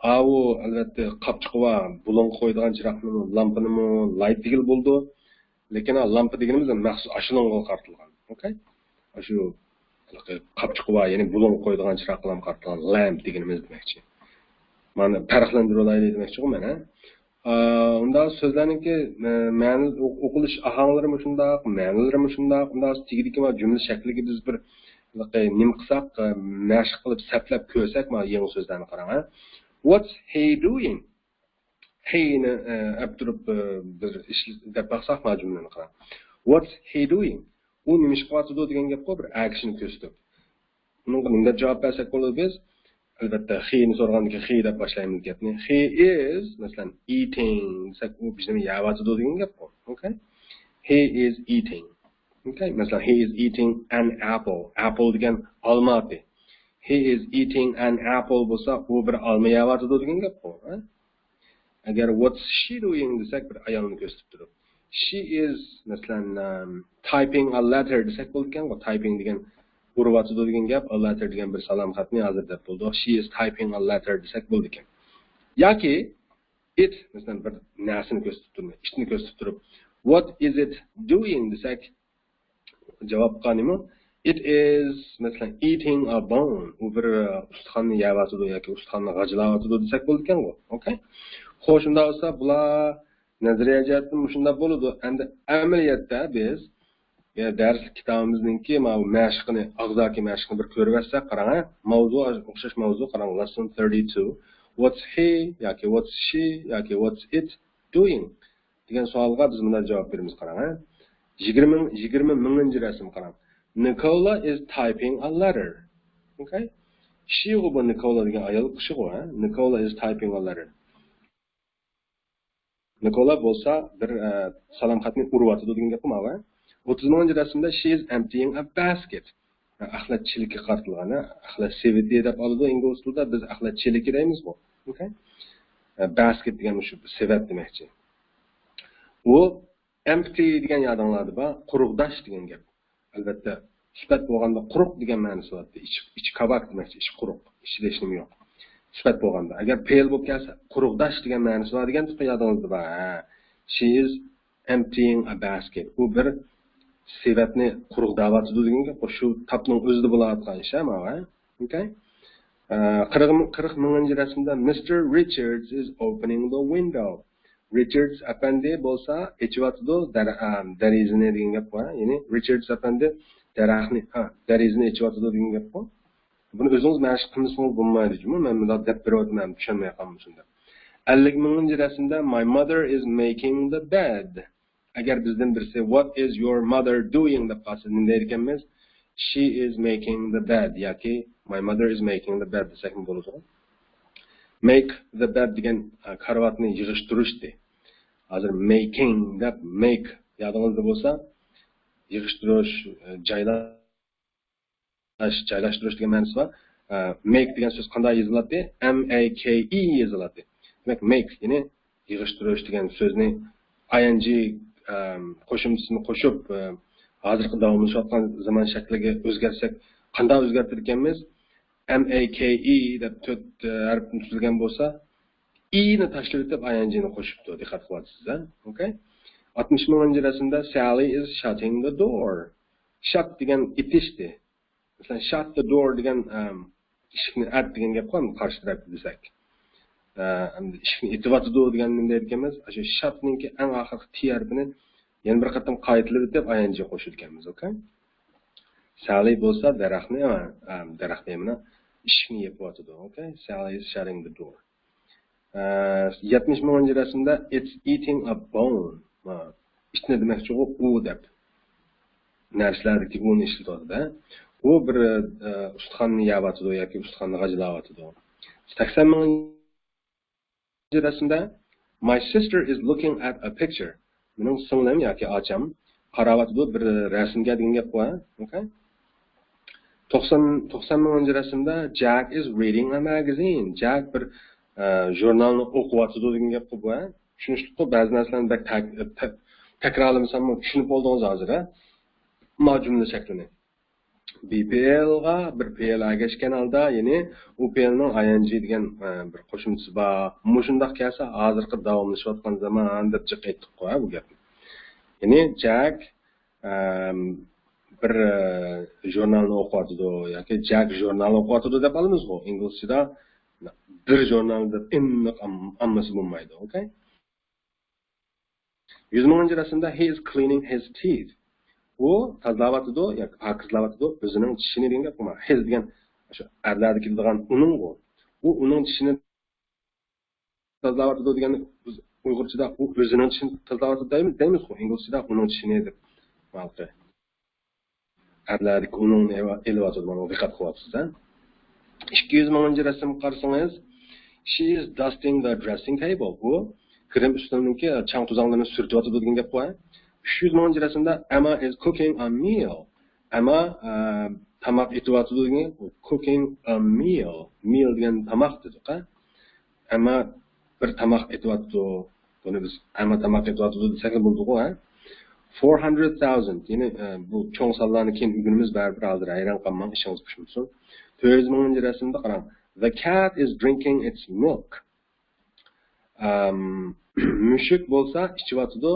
ئاۋۇ، ئەلۋەتتە، قاپچۇقى بار بۇلۇڭغا قويىدىغان چىراغنىمۇ، لامپىنىمۇ light دېگىلى بولىدۇ. لېكىن لامپا دېگىنىمىز مەخسۇس ئاشۇنىڭغا قارىتىلغان. ئوكەي؟ ئاشۇ ھېلىقى قاپچۇقى بار، يەنى بۇلۇڭغا قويىدىغان چىراغقىلا قارىتىلغان lamp دېگىنىمىز دېمەكچى. مانا پەرقلەندۈرۈۋالايلى دېمەكچىغۇ مەن، ھە؟ ئا، ئۇنداق سۆزلەرنىڭكى، ئە، مەنە ئوق-، ئوقۇلۇش ئاھاڭلىرىمۇ شۇنداق، مەنىلىرىمۇ شۇنداق، ئۇنداق تېگىدىكى مانا جۈملە شەكلىگە بىز بىر، ھېلىقى نېمە قىلساق، ئە، مەشىق قىلىپ سەپلەپ كۆرسەك، مانا يېڭى سۆزلەرنى قاراڭ، ھە؟ What's he doing؟ He نى، ئە، ئەپ تۇرۇپ، ئە، بىر ئىش دەپ باقساق، مانا جۈملىنى قاراڭ. What's he doing؟ ئۇ نېمە ئىش قىلىۋاتىدۇ دېگەن گەپقۇ، بىر ئەكشن كۆرسىتىپ. ئۇنىڭغا نېمە دەپ جاۋاب بەرسەك بولىدۇ بىز؟ ئەلۋەتتە، he نى سورىغاندىن كېيىن he دەپ باشلايمىز گەپنى. He is، مەسىلەن، eating دېسەك، ئۇ بىر نېمە يەۋاتىدۇ دېگەن گەپقۇ. ئوكەي؟ He is eating. ئوكەي؟ مەسىلەن، he is eating an apple. Apple دېگەن ئالما ئاتى. He is eating an apple بولسا، ئۇ بىر ئالما يەۋاتىدۇ دېگەن گەپقۇ. ھە؟ ئەگەر what's she doing دېسەك، بىر ئايالنى كۆرسىتىپ تۇرۇپ. She is، مەسىلەن، ئەم، typing a letter دېسەك بولىدىكەنغۇ. Typing دېگەن ئۇرۇۋاتىدۇ دېگەن گەپ، a letter دېگەن بىر سالام خەتنى ھازىر دەپ بولدۇق. She is typing a letter دېسەك بولىدىكەن. ياكى it، مەسىلەن، بىر نەرسىنى كۆرسىتىپ تۇرۇپ، ئىتنى كۆرسىتىپ تۇرۇپ، what is it doing دېسەك، جاۋابقا نېمە؟ It is، مەسىلەن، eating a bone. ئۇ بىر، ئە، ئۇستىخاننى يەۋاتىدۇ ياكى ئۇستىخاننى غاجىلاۋاتىدۇ دېسەك بولىدىكەنغۇ. ئوكەي؟ خوش، شۇنداق بولسا، بۇلار نەزەرىيە جەھەتتىن مۇشۇنداق بولىدۇ. ئەمدى ئەمەلىيەتتە بىز، يەنى دەرسلىك كىتابىمىزنىڭكى ماۋۇ مەشىقىنى، ئاغزاكى مەشىقىنى بىر كۆرۈۋەتسەك، قاراڭ، ھە؟ ماۋزۇ، ئوخشاش ماۋزۇ، قاراڭ، lesson thirty-two. What's he ياكى what's she ياكى what's it doing دېگەن سوئالغا بىز مۇنداق جاۋاب بېرىمىز، قاراڭ، ھە. يىگىرمە، يىگىرمە مىڭىنچى رەسىم قاراڭ. Nicola is typing a letter. ئوكەي؟ She غۇ بۇ، نىكولا دېگەن ئايال كىشىغۇ، ھە. Nicola is typing a letter. نىكولا بولسا بىر، ئە، سالام خەتنى ئۇرۇۋاتىدۇ دېگەن گەپقۇ ماۋۇ، ھە. ئوتتۇز مىڭىنچى رەسىمدە she is emptying a basket. ئەخلەت چېلىكى قارىتىلغان، ھە. ئەخلەت سېۋىتى دەپ ئالىدۇ ئىنگلىز تىلىدا، بىز ئەخلەت چېلىكى دەيمىزغۇ. ئوكەي؟ ئە، basket دېگەن مۇشۇ سېۋەت دېمەكچى. ئۇ empty دېگەن يادىڭلاردا بار، قۇرۇق داش دېگەن گەپ. ئەلۋەتتە، سۈپەت بولغاندا قۇرۇق دېگەن مەنىسى بولاتتى. ئىچى، ئىچى كاۋاك دېمەكچى، ئىچى قۇرۇق، ئىچىدە ھېچنېمە يوق. سۈپەت بولغاندا. ئەگەر پېئىل بولۇپ كەلسە، قۇرغۇداش دېگەن مەنىسى بار دېگەن تۇقى يادىڭىزدا بار. ھە. She is emptying a basket. ئۇ بىر سېۋەتنى قۇرغۇداۋاتىدۇ دېگەن گەپ. شۇ تاپنىڭ ئۆزىدە بولۇۋاتقان ئىش، ھە، ماۋۇ، ھە؟ ئوكەي. ئە، قىرىق، قىرىق مىڭىنچى رەسىمدە Mister Richards is opening the window. رىچاردس ئەپەندى بولسا ئېچىۋاتىدۇ دەر-، ئە، دېرىزىنى دېگەن گەپ بار. يەنى رىچاردس ئەپەندى دەرەخنى، ھە، دېرىزىنى ئېچىۋاتىدۇ دېگەن گەپ بار. بۇنى ئۆزىڭىز مەشىق قىلمىسىڭىز بولمايدۇ جۇمۇ. مەن مۇنداق دەپ بېرىۋاتىمەن، چۈشەنمەي قالمىسۇن دەپ. ئەللىك مىڭىنچى رەسىمدە My mother is making the bed. ئەگەر بىزدىن بىرسى What is your mother doing دەپ قالسا نېمە دەيدىكەنمىز؟ She is making the bed ياكى My mother is making the bed دېسەكمۇ بولىدۇ. Make the bed دېگەن، ئە، كارىۋاتنى يىغىشتۇرۇشتى. ھازىر making دەپ make يادىڭىزدا بولسا يىغىشتۇرۇش، ئە، جايلاش، جايلاشتۇرۇش دېگەن مەنىسى بار. ئە، make دېگەن سۆز قانداق يېزىلاتتى؟ M A K E يېزىلاتتى. دېمەك make، يەنى يىغىشتۇرۇش دېگەن سۆزنى I N G، ئەم، قوشۇمچىسىنى قوشۇپ، ئە، ھازىرقى داۋاملىشىۋاتقان زامان شەكلىگە ئۆزگەرتسەك، قانداق ئۆزگەرتىدىكەنمىز؟ M A K E دەپ تۆت، ئە، ھەرپتىن تۈزۈلگەن بولسا، ئىنى تاشلىۋېتىپ، I N G نى قوشۇپتۇ. دىققەت قىلىۋاتىسىز، ھە؟ ئوكەي. ئاتمىش مىڭىنچى رەسىمدە Sally is shutting the door. Shut دېگەن ئېتىشتى. مەسىلەن، shut the door دېگەن، ئەم، ئىشىكنى ئەت دېگەن گەپ قىلامدۇ قارشى تەرەپكە دېسەك. ئە، ئەمدى ئىشىكنى ئېتىۋاتىدۇ دېگەننى نېمە دەيدىكەنمىز؟ ئاشۇ shut نىڭكى ئەڭ ئاخىرقى T ھەرپىنى يەنە بىر قېتىم قايتىلىۋېتىپ I N G قوشىدىكەنمىز، ئوكەي؟ Sally بولسا دەرەخنى، ئە، ئە، دەرەخ دەيمەن، ئىشىكنى يېپىۋاتىدۇ، ئوكەي؟ Sally is shutting the door. ئە، يەتمىش مىڭىنچى رەسىمدە It's eating a bone. ھا، ئىتنى دېمەكچىغۇ، ئۇ دەپ. نەرسىلەردىكى ئۇنى ئىشلىتىۋاتىدۇ. ئۇ بىر، ئە، ئۇستىخاننى يەۋاتىدۇ ياكى ئۇستىخاننى غاجىلاۋاتىدۇ. سەكسەن مىڭىنچى رەسىمدە My sister is looking at a picture. مېنىڭ سىڭلىم ياكى ئاچام قاراۋاتىدۇ بىر رەسىمگە دېگەن گەپ بار. ئوكەي. توقسان، توقسان مىڭىنچى رەسىمدە Jack is reading a magazine. جاك بىر، ئە، ژۇرنالنى ئوقۇۋاتىدۇ دېگەن گەپ بۇ، ھە؟ چۈشىنىشلىكقۇ، بەزى نەرسىلەرنى بەك تەك-، تەك-، تەكرارلىمىساممۇ چۈشىنىپ بولدىڭىز ھازىر، ھە؟ ما جۈملە شەكلىنى. بى پېئىلغا بىر پېئىل ئەگەشكەن ھالدا، يەنى ئۇ پېئىلنىڭ I N G دېگەن، ئە، بىر قوشۇمچىسى بار. مۇشۇنداق كەلسە ھازىرقى داۋاملىشىۋاتقان زامان دەپ جىق ئېيتتۇققۇ، ھە، بۇ گەپنى. يەنى جاك ئەم، بىر، ئە، ژۇرنالنى ئوقۇۋاتىدۇ ياكى جاك ژۇرنال ئوقۇۋاتىدۇ دەپ ئالىمىزغۇ. ئىنگلىزچىدا بىر ژۇرنال دەپ ئېنىق ئام-، ئاممىسى بولمايدۇ. ئوكەي. يۈز مىڭىنچى رەسىمدە He is cleaning his teeth. ئۇ تازىلاۋاتىدۇ ياكى پاكىزلاۋاتىدۇ ئۆزىنىڭ چىشىنى دېگەن گەپ بولما. His دېگەن شۇ ئەرلەردە كېلىدىغان ئۇنىڭغۇ. ئۇ ئۇنىڭ چىشىنى تازىلاۋاتىدۇ دېگەننى بىز ئۇيغۇرچىدا ئۇ ئۆزىنىڭ چىشىنى تازىلاۋاتىدۇ دەيمىز، دەيمىزغۇ، ئىنگلىزچىدا ئۇنىڭ چىشىنى دەپ. ھالقى. ئەرلەردىكى ئۇنىڭنى ئېلىۋاتىدۇ، مانا دىققەت قىلىۋاتىسىز، ھە؟ ئىككى يۈز مىڭىنچى رەسىمگە قارىسىڭىز، She is dusting the dressing table. بۇ گىرىم ئۈستىلىنىڭكى چاڭ توزاڭلىرىنى سۈرتۈۋاتىدۇ دېگەن گەپ بار. ئۈچ يۈز مىڭىنچى رەسىمدە Emma is cooking a meal. ئەمما، ئە، تاماق ئېتىۋاتىدۇ دېگەن، cooking a meal. Meal دېگەن تاماق دېدۇق، ھە؟ ئەمما بىر تاماق ئېتىۋاتىدۇ. بۇنى بىز ئەمما تاماق ئېتىۋاتىدۇ دېسەكلا بولىدىغۇ، ھە؟ Four hundred thousand. يەنى، ئە، بۇ چوڭ سانلارنى كېيىن ئۆگىنىمىز بەرىبىر، ھازىر ھەيران قالماڭ، ئىشىڭىز پۈشمىسۇن. تۆت يۈز مىڭىنچى رەسىمدە قاراڭ. The cat is drinking its milk. ئەم، مۈشۈك بولسا ئىچىۋاتىدۇ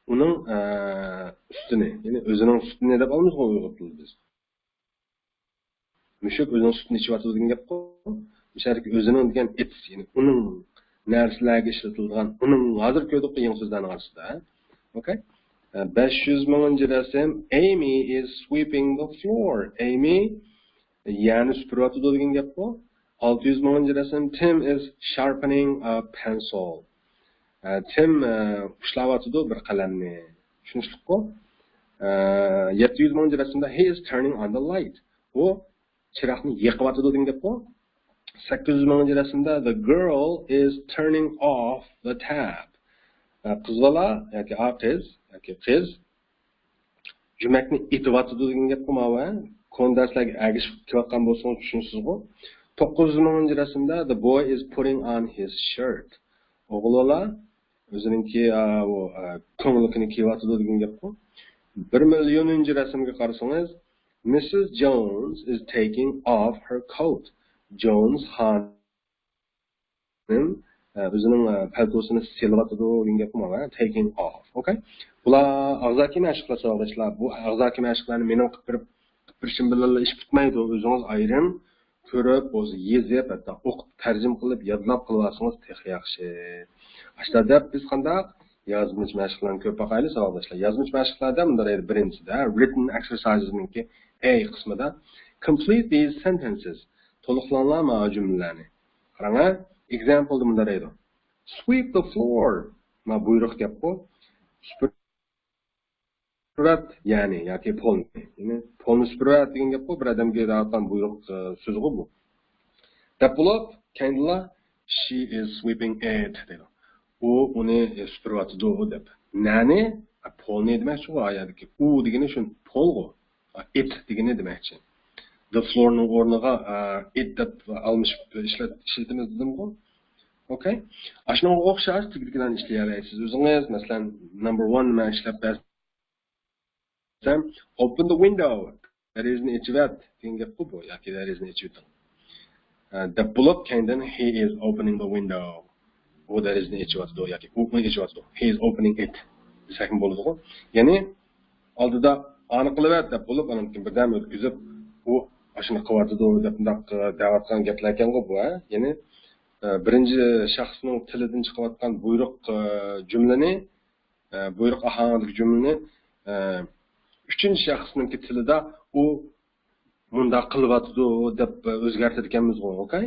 ئۇنىڭ، ئە، سۈتىنى. يەنى ئۆزىنىڭ سۈتىنى دەپ ئالىمىزغۇ ئۇيغۇر تىلىدا بىز. مۈشۈك ئۆزىنىڭ سۈتىنى ئىچىۋاتىدۇ دېگەن گەپقۇ. مۇشەدىكى ئۆزىنىڭ دېگەن it's، يەنى ئۇنىڭ نەرسىلەرگە ئىشلىتىلىدىغان، ئۇنىڭ، ھازىر كۆردۇققۇ يېڭى سۆزلەرنىڭ ئارىسىدا. ئوكەي. بەش يۈز مىڭىنچى رەسىم، Amy is sweeping the floor. ئەيمى يەرنى سۈپۈرۈۋاتىدۇ دېگەن گەپقۇ. ئالتە يۈز مىڭىنچى رەسىم، Tim is sharpening a pencil. ئە، تىم، ئە، ئۇشلاۋاتىدۇ بىر قەلەمنى. چۈشىنىشلىكقۇ. ئە، يەتتە يۈز مىڭىنچى رەسىمدە، He is turning on the light. ئۇ چىراغنى يېقىۋاتىدۇ دېگەن گەپقۇ. سەككىز يۈز مىڭىنچى رەسىمدە، The girl is turning off the tap. ئە، قىز بالا ياكى ئا قىز ياكى قىز جۈمەكنى ئېتىۋاتىدۇ دېگەن گەپقۇ ماۋۇ، ھە؟ كونا دەرسلەرگە ئەگىشىپ كېلىۋاتقان بولسىڭىز چۈشىنىسىزغۇ. توققۇز يۈز مىڭىنچى رەسىمدە، The boy is putting on his shirt. ئوغۇل بالا ئۆزىنىڭكى، ئا، بۇ، ئا، كۆڭلىكىنى كىيىۋاتىدۇ دېگەن گەپقۇ. بىر مىليونىنچى رەسىمگە قارىسىڭىز، Missus Jones is taking off her coat. جونس خانىم ئە، ئۆزىنىڭ، ئە، پەلتوسىنى سېلىۋاتىدۇ دېگەن گەپمۇ بار، taking off. ئوكەي؟ بۇلار ئاغزاكى مەشىقلەر، ساۋاقداشلار. بۇ ئاغزاكى مەشىقلەرنى مېنىڭ قىلىپ بېرىپ، قىلىپ بېرىشىم بىلەنلا ئىش پۈتمەيدۇ. ئۆزىڭىز ئايرىم كۆرۈپ، ئۆزى يېزىپ، ھەتتا ئوقۇپ، تەرجىمە قىلىپ، يادلاپ قىلىۋالسىڭىز تېخى ياخشى. ئاشۇنداق دەپ بىز قانداق يازمىچ مەشىقلەرنى كۆرۈپ باقايلى، ساۋاقداشلار. يازمىچ مەشىقلەردە مۇنداق دەيدۇ، بىرىنچىسىدە، written exercises نىڭكى A قىسمىدا، complete these sentences، تولۇقلاڭلار مانا جۈملىلەرنى. قاراڭ، example دا مۇنداق دەيدۇ، sweep the floor. مانا بۇيرۇق گەپقۇ. سۈپۈرۈۋەت، يەنى ياكى پولنى. يەنى پولنى سۈپۈرۈۋەت دېگەن گەپقۇ، بىر ئادەمگە بېرىۋاتقان بۇيرۇق، ئە، سۆزىغۇ بۇ. دەپ بولۇپ، كەينىدىلا she is sweeping it دەيدۇ. ئۇ ئۇنى، ئە، سۈپۈرۈۋاتىدۇ دەپ. نەنى؟ ئە، پولنى دېمەكچىغۇ، ئايەدىكى ئۇ دېگىنى شۇ پولغۇ. ئە، it دېگىنى دېمەكچى. The floor نىڭ ئورنىغا، ئە، it دەپ ئالمىشىپ ئىشلەت-، ئىشلىتىمىز دېدىمغۇ. ئوكەي. ئاشۇنىڭغا ئوخشاش تېگىدىكىلەرنى ئىشلىيەلەيسىز ئۆزىڭىز. مەسىلەن، number one نى مەن ئىشلەپ بەرسەم، open the window، دېرىزىنى ئېچىۋەت دېگەن گەپقۇ بۇ، ياكى دېرىزىنى ئېچىۋېتىڭ، ئە، دەپ بولۇپ، كەينىدىن he is opening the window. ئۇ دېرىزىنى ئېچىۋاتىدۇ ياكى ئۇ ئېچىۋاتىدۇ. He is opening it دېسەكمۇ بولىدىغۇ. يەنى ئالدىدا ئانى قىلىۋەت دەپ بولۇپ، ئاندىن كېيىن بىردەم ئۆتكۈزۈپ، ئۇ ئاشۇنى قىلىۋاتىدۇ دەپ مۇنداق، ئە، دەۋاتقان گەپلەركەنغۇ بۇ، ھە؟ يەنى، ئە، بىرىنچى شەخسنىڭ تىلىدىن چىقىۋاتقان بۇيرۇق، ئە، جۈملىنى، ئە، بۇيرۇق ئاھاڭىدىكى جۈملىنى، ئە، ئۈچىنچى شەخسنىڭكى تىلىدا ئۇ مۇنداق قىلىۋاتىدۇ دەپ ئۆزگەرتىدىكەنمىزغۇ، ئوكەي؟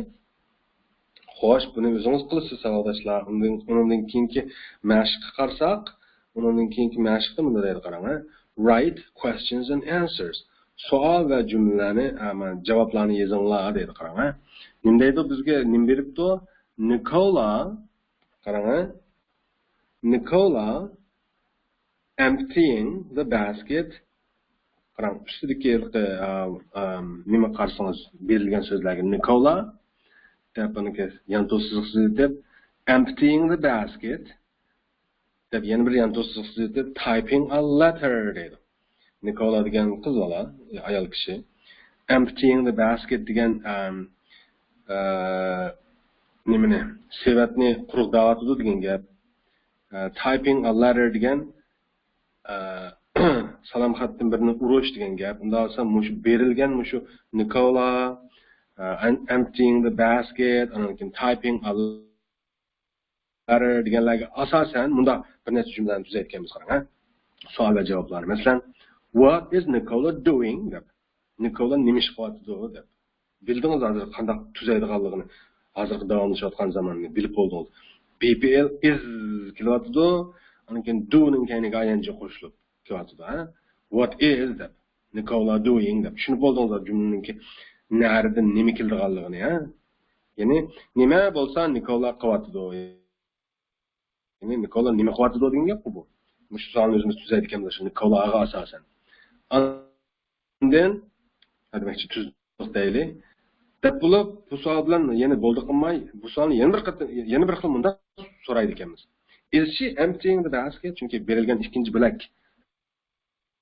خوش، بۇنى ئۆزىڭىز قىلىسىز، ساۋاقداشلار. ئۇنىڭدىن، ئۇنىڭدىن كېيىنكى مەشىققە قارىساق، ئۇنىڭدىن كېيىنكى مەشىقتە مۇنداق دەيدۇ، قاراڭ، ھە. Write questions and answers. سوئال ۋە جۈملىلەرنى، ئە، مانا جاۋابلارنى يېزىڭلار دەيدۇ، قاراڭ، ھە. نېمە دەيدۇ بىزگە، نېمە بېرىپتۇ؟ Nicola، قاراڭ، ھە. Nicola emptying the basket. قاراڭ، ئۈستىدىكى ھېلىقى، ئا، ئا، نېمە قارىسىڭىز، بېرىلگەن سۆزلەرگە Nicola دەپ، ئۇنىڭكى يانتۇ سىزىق سىزىۋېتىپ، emptying the basket دەپ، يەنە بىر يانتۇ سىزىق سىزىۋېتىپ، typing a letter دەيدۇ. نىكولا دېگەن قىز بالا، ئايال كىشى. Emptying the basket دېگەن، ئەم، ئە، نېمىنى، سېۋەتنى قۇرۇقداۋاتىدۇ دېگەن گەپ. ئە، typing a letter دېگەن، ئە، سالام خەتتىن بىرنى ئۇرۇش دېگەن گەپ. ئۇنداق بولسا مۇشۇ بېرىلگەن مۇشۇ نىكولا، ئە، em-، emptying the basket، ئاندىن كېيىن typing a letter دېگەنلەرگە ئاساسەن مۇنداق بىر نەچچە جۈملىلەرنى تۈزەيدىكەنمىز، قاراڭ، ھە. سوئال ۋە جاۋابلارنى. مەسىلەن، What is Nicola doing؟ دەپ. نىكولا نېمە ئىش قىلىۋاتىدۇ؟ دەپ. بىلدىڭىز ھازىر قانداق تۈزەيدىغانلىقىنى، ھازىرقى داۋاملىشىۋاتقان زاماننى بىلىپ بولدىڭىز. بى پى ئېل is كېلىۋاتىدۇ، ئاندىن كېيىن do نىڭ كەينىگە ئاي ئېن جى قوشۇلۇپ كېلىۋاتىدۇ، ھە؟ What is دەپ، Nicola doing دەپ. چۈشىنىپ بولدىڭىزلار جۈملىنىڭكى نەرىدىن نېمە كېلىدىغانلىقىنى، ھە؟ يەنى نېمە بولسا نىكولا قىلىۋاتىدۇ. يەنى نىكولا نېمە قىلىۋاتىدۇ دېگەن گەپقۇ بۇ. مۇشۇ سوئالنى ئۆزىمىز تۈزەيدىكەنمىز، شۇ نىكولاغا ئاساسەن. ئاندىن، ھە، دېمەكچى، تۈزدۇق دەيلى. دەپ بولۇپ، بۇ سوئال بىلەن يەنە بولدى قىلماي، بۇ سوئالنى يەنە بىر قېتىم، يەنە بىر خىل مۇنداق سورايدىكەنمىز. Is she emptying the basket؟ چۈنكى بېرىلگەن ئىككىنچى بۆلەك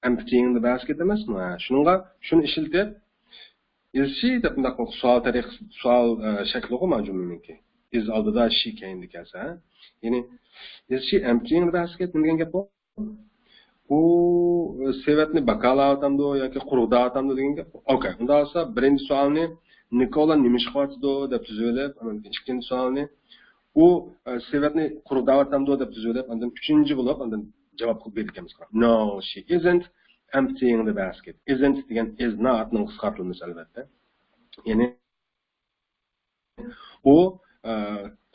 emptying the basket ئەمەسمۇ؟ ھە، شۇنىڭغا شۇنى ئىشلىتىپ، is she دەپ مۇنداق سوئال تەرىقىسى، سوئال، ئە، شەكلىغۇ مانا جۈملىنىڭكى. Is ئالدىدا، she كەينىدە كەلسە، ھە؟ يەنى، is she emptying the basket نېمە دېگەن گەپ بۇ؟ ئۇ، ئە، سېۋەتنى باكالاۋاتامدۇ ياكى قۇرۇقداۋاتامدۇ دېگەن گەپ. ئوكەي، ئۇنداق بولسا بىرىنچى سوئالنى نىكولا نېمە ئىش قىلىۋاتىدۇ دەپ تۈزۈۋېلىپ، ئاندىن كېيىن ئىككىنچى سوئالنى ئۇ، ئە، سېۋەتنى قۇرۇقداۋاتامدۇ دەپ تۈزۈۋېلىپ، ئاندىن ئۈچىنچى بولۇپ، ئەمدى جاۋاب قىلىپ بېرىدىكەنمىز. No, she isn't emptying the basket. Isn't دېگەن is not نىڭ قىسقارتىلمىسى، ئەلۋەتتە. يەنى ئۇ، ئە،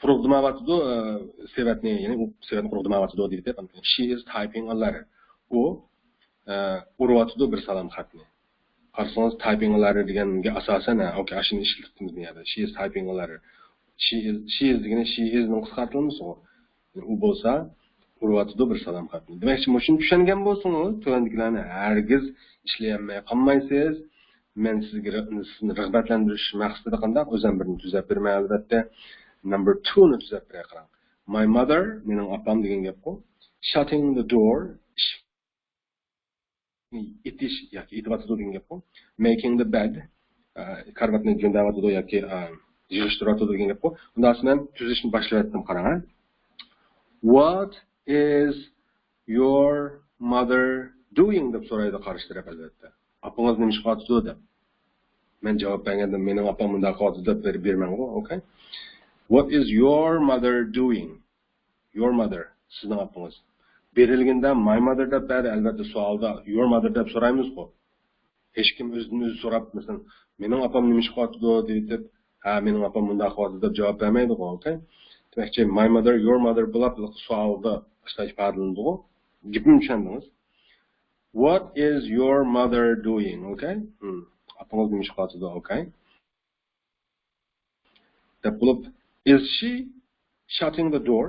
قۇرۇقدىماۋاتىدۇ، ئە، سېۋەتنى، يەنى ئۇ سېۋەتنى قۇرۇقدىماۋاتىدۇ دېيىپ، she is typing a letter. ئۇ، ئە، ئۇرۇۋاتىدۇ بىر سالام خەتنى. قارىسىڭىز، typing a letter دېگەنگە ئاساسەن، ھە، ئوكەي، ئاشۇنى ئىشلىتىپتىمىز بۇ يەردە. She is typing a letter. She is، she is دېگىنى she is نىڭ قىسقارتىلمىسىغۇ. ئۇ بولسا ئۇرۇۋاتىدۇ بىر سالام خەتنى. دېمەكچى، مۇشۇنى چۈشەنگەن بولسىڭىز، تۆۋەندىكىلەرنى ھەرگىز ئىشلىيەلمەي قالمايسىز. مەن سىزگە رىغ-، سىزنى رىغبەتلەندۈرۈش مەقسىتىدە قانداق؟ ئۆزۈم بىرنى تۈزەپ بېرىمەن، ئەلۋەتتە. Number two نى تۈزەپ بېرەي، قاراڭ. My mother، مېنىڭ ئاپام دېگەن گەپقۇ. Shutting the door، ئىشىكنى ئېتىش ياكى ئېتىۋاتىدۇ دېگەن گەپقۇ. Making the bed، ئە، كارىۋاتنى جۆندەۋاتىدۇ ياكى، ئە، يىغىشتۇرۇۋاتىدۇ دېگەن گەپقۇ. ئۇنداق مەن تۈزۈشنى باشلاۋەتتىم، قاراڭ. What is your mother doing دەپ سورايدۇ قارشى تەرەپ، ئەلۋەتتە. ئاپىڭىز نېمە ئىش قىلىۋاتىدۇ دەپ. مەن جاۋاب بەرگەندە، مېنىڭ ئاپام مۇنداق قىلىۋاتىدۇ دەپ بېرىپ بېرىمەنغۇ، ئوكەي؟ What is your mother doing? Your mother، سىزنىڭ ئاپىڭىز. بېرىلگىنىدە my mother دەپ بەردى، ئەلۋەتتە سوئالدا your mother دەپ سورايمىزغۇ. ھېچكىم ئۆزىدىن ئۆزى سوراپ، مەسىلەن، مېنىڭ ئاپام نېمە ئىش قىلىۋاتىدۇ دەپ، ھە، مېنىڭ ئاپام مۇنداق قىلىۋاتىدۇ دەپ جاۋاب بەرمەيدىغۇ، ئوكەي؟ دېمەكچى، my mother، your mother بولۇپ سوئالدا ئاشۇنداق ئىپادىلىنىدىغۇ. گېپىمنى چۈشەندىڭىز؟ What is your mother doing? Okay? Hmm. ئاپىڭىز نېمە ئىش قىلىۋاتىدۇ؟ Okay. دەپ بولۇپ، is she shutting the door?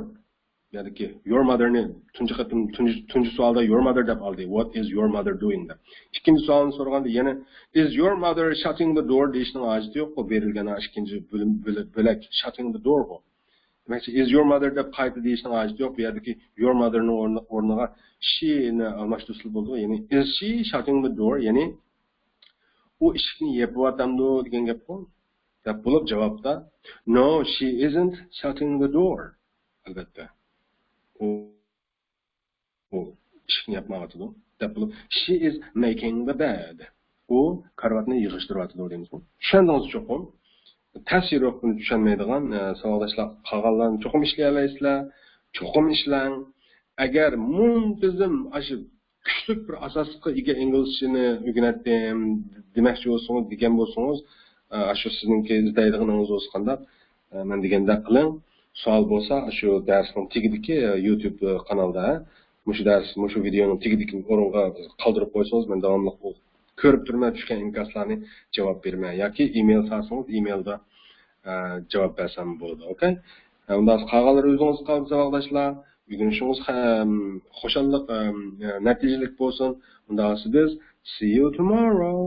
يەنىكى your mother نى تۇنجى قېتىم، تۇنجى، تۇنجى سوئالدا your mother دەپ ئالدى. What is your mother doing دەپ. ئىككىنچى سوئالنى سورىغاندا يەنە is your mother shutting the door دېيىشنىڭ ھاجىتى يوق. بۇ بېرىلگەن ئىككىنچى بۆلۈم، بۆلەك، بۆلەك shutting the door بۇ. دېمەكچى، is your mother دەپ قايتا دېيىشنىڭ ھاجىتى يوق. بۇ يەردىكى your mother نىڭ ئورنى، ئورنىغا she نى ئالماشتۇرسىلا بولىدۇ. يەنى is she shutting the door؟ يەنى ئۇ ئىشىكنى يېپىۋاتامدۇ دېگەن گەپقۇ. دەپ بولۇپ جاۋابتا no, she isn't shutting the door. ئەلۋەتتە. ئۇ، ئۇ ئىشىكنى ياپمايۋاتىدۇ. دەپ بولۇپ she is making the bed. ئۇ كارىۋاتنى يىغىشتۇرۇۋاتىدۇ دەيمىزغۇ. چۈشەندىڭىز چوقۇم. تەسىرى يوق بۇنى چۈشەنمەيدىغان، ئە، ساۋاقداشلار قالغانلارنى چوقۇم ئىشلىيەلەيسىلەر. چوقۇم ئىشلەڭ. ئەگەر مۇنتىزىم ئاشۇ كۈچلۈك بىر ئاساسقا ئىگە ئىنگلىزچىنى ئۆگىنەتتىم دېمەكچى بولسىڭىز، دېگەن بولسىڭىز، ئە، ئاشۇ سىزنىڭكى ئىزدەيدىغىنىڭىز بولسا قانداق؟ ئە، مەن دېگەندەك قىلىڭ. سوئال بولسا، ئاشۇ دەرسنىڭ تېگىدىكى، ئە، يۇتۇب، ئە، قانالدا، ئە، مۇشۇ دەرس، مۇشۇ ۋىدېئونىڭ تېگىدىكى ئورۇنغا قالدۇرۇپ قويسىڭىز، مەن داۋاملىق ئۇ كۆرۈپ تۇرىمەن، چۈشكەن ئىنكاسلارنى جاۋاب بېرىمەن. ياكى ئىمېيل سالسىڭىز، ئىمېيلدا، ئە، جاۋاب بەرسەم بولىدۇ. ئوكەي؟ ئە، ئۇنداق قالغانلىرى ئۆزىڭىزگە قالدى، ساۋاقداشلار. ئۆگىنىشىڭىز خۇشاللىق، ئە، نەتىجىلىك بولسۇن. ئۇنداق بىز see you tomorrow.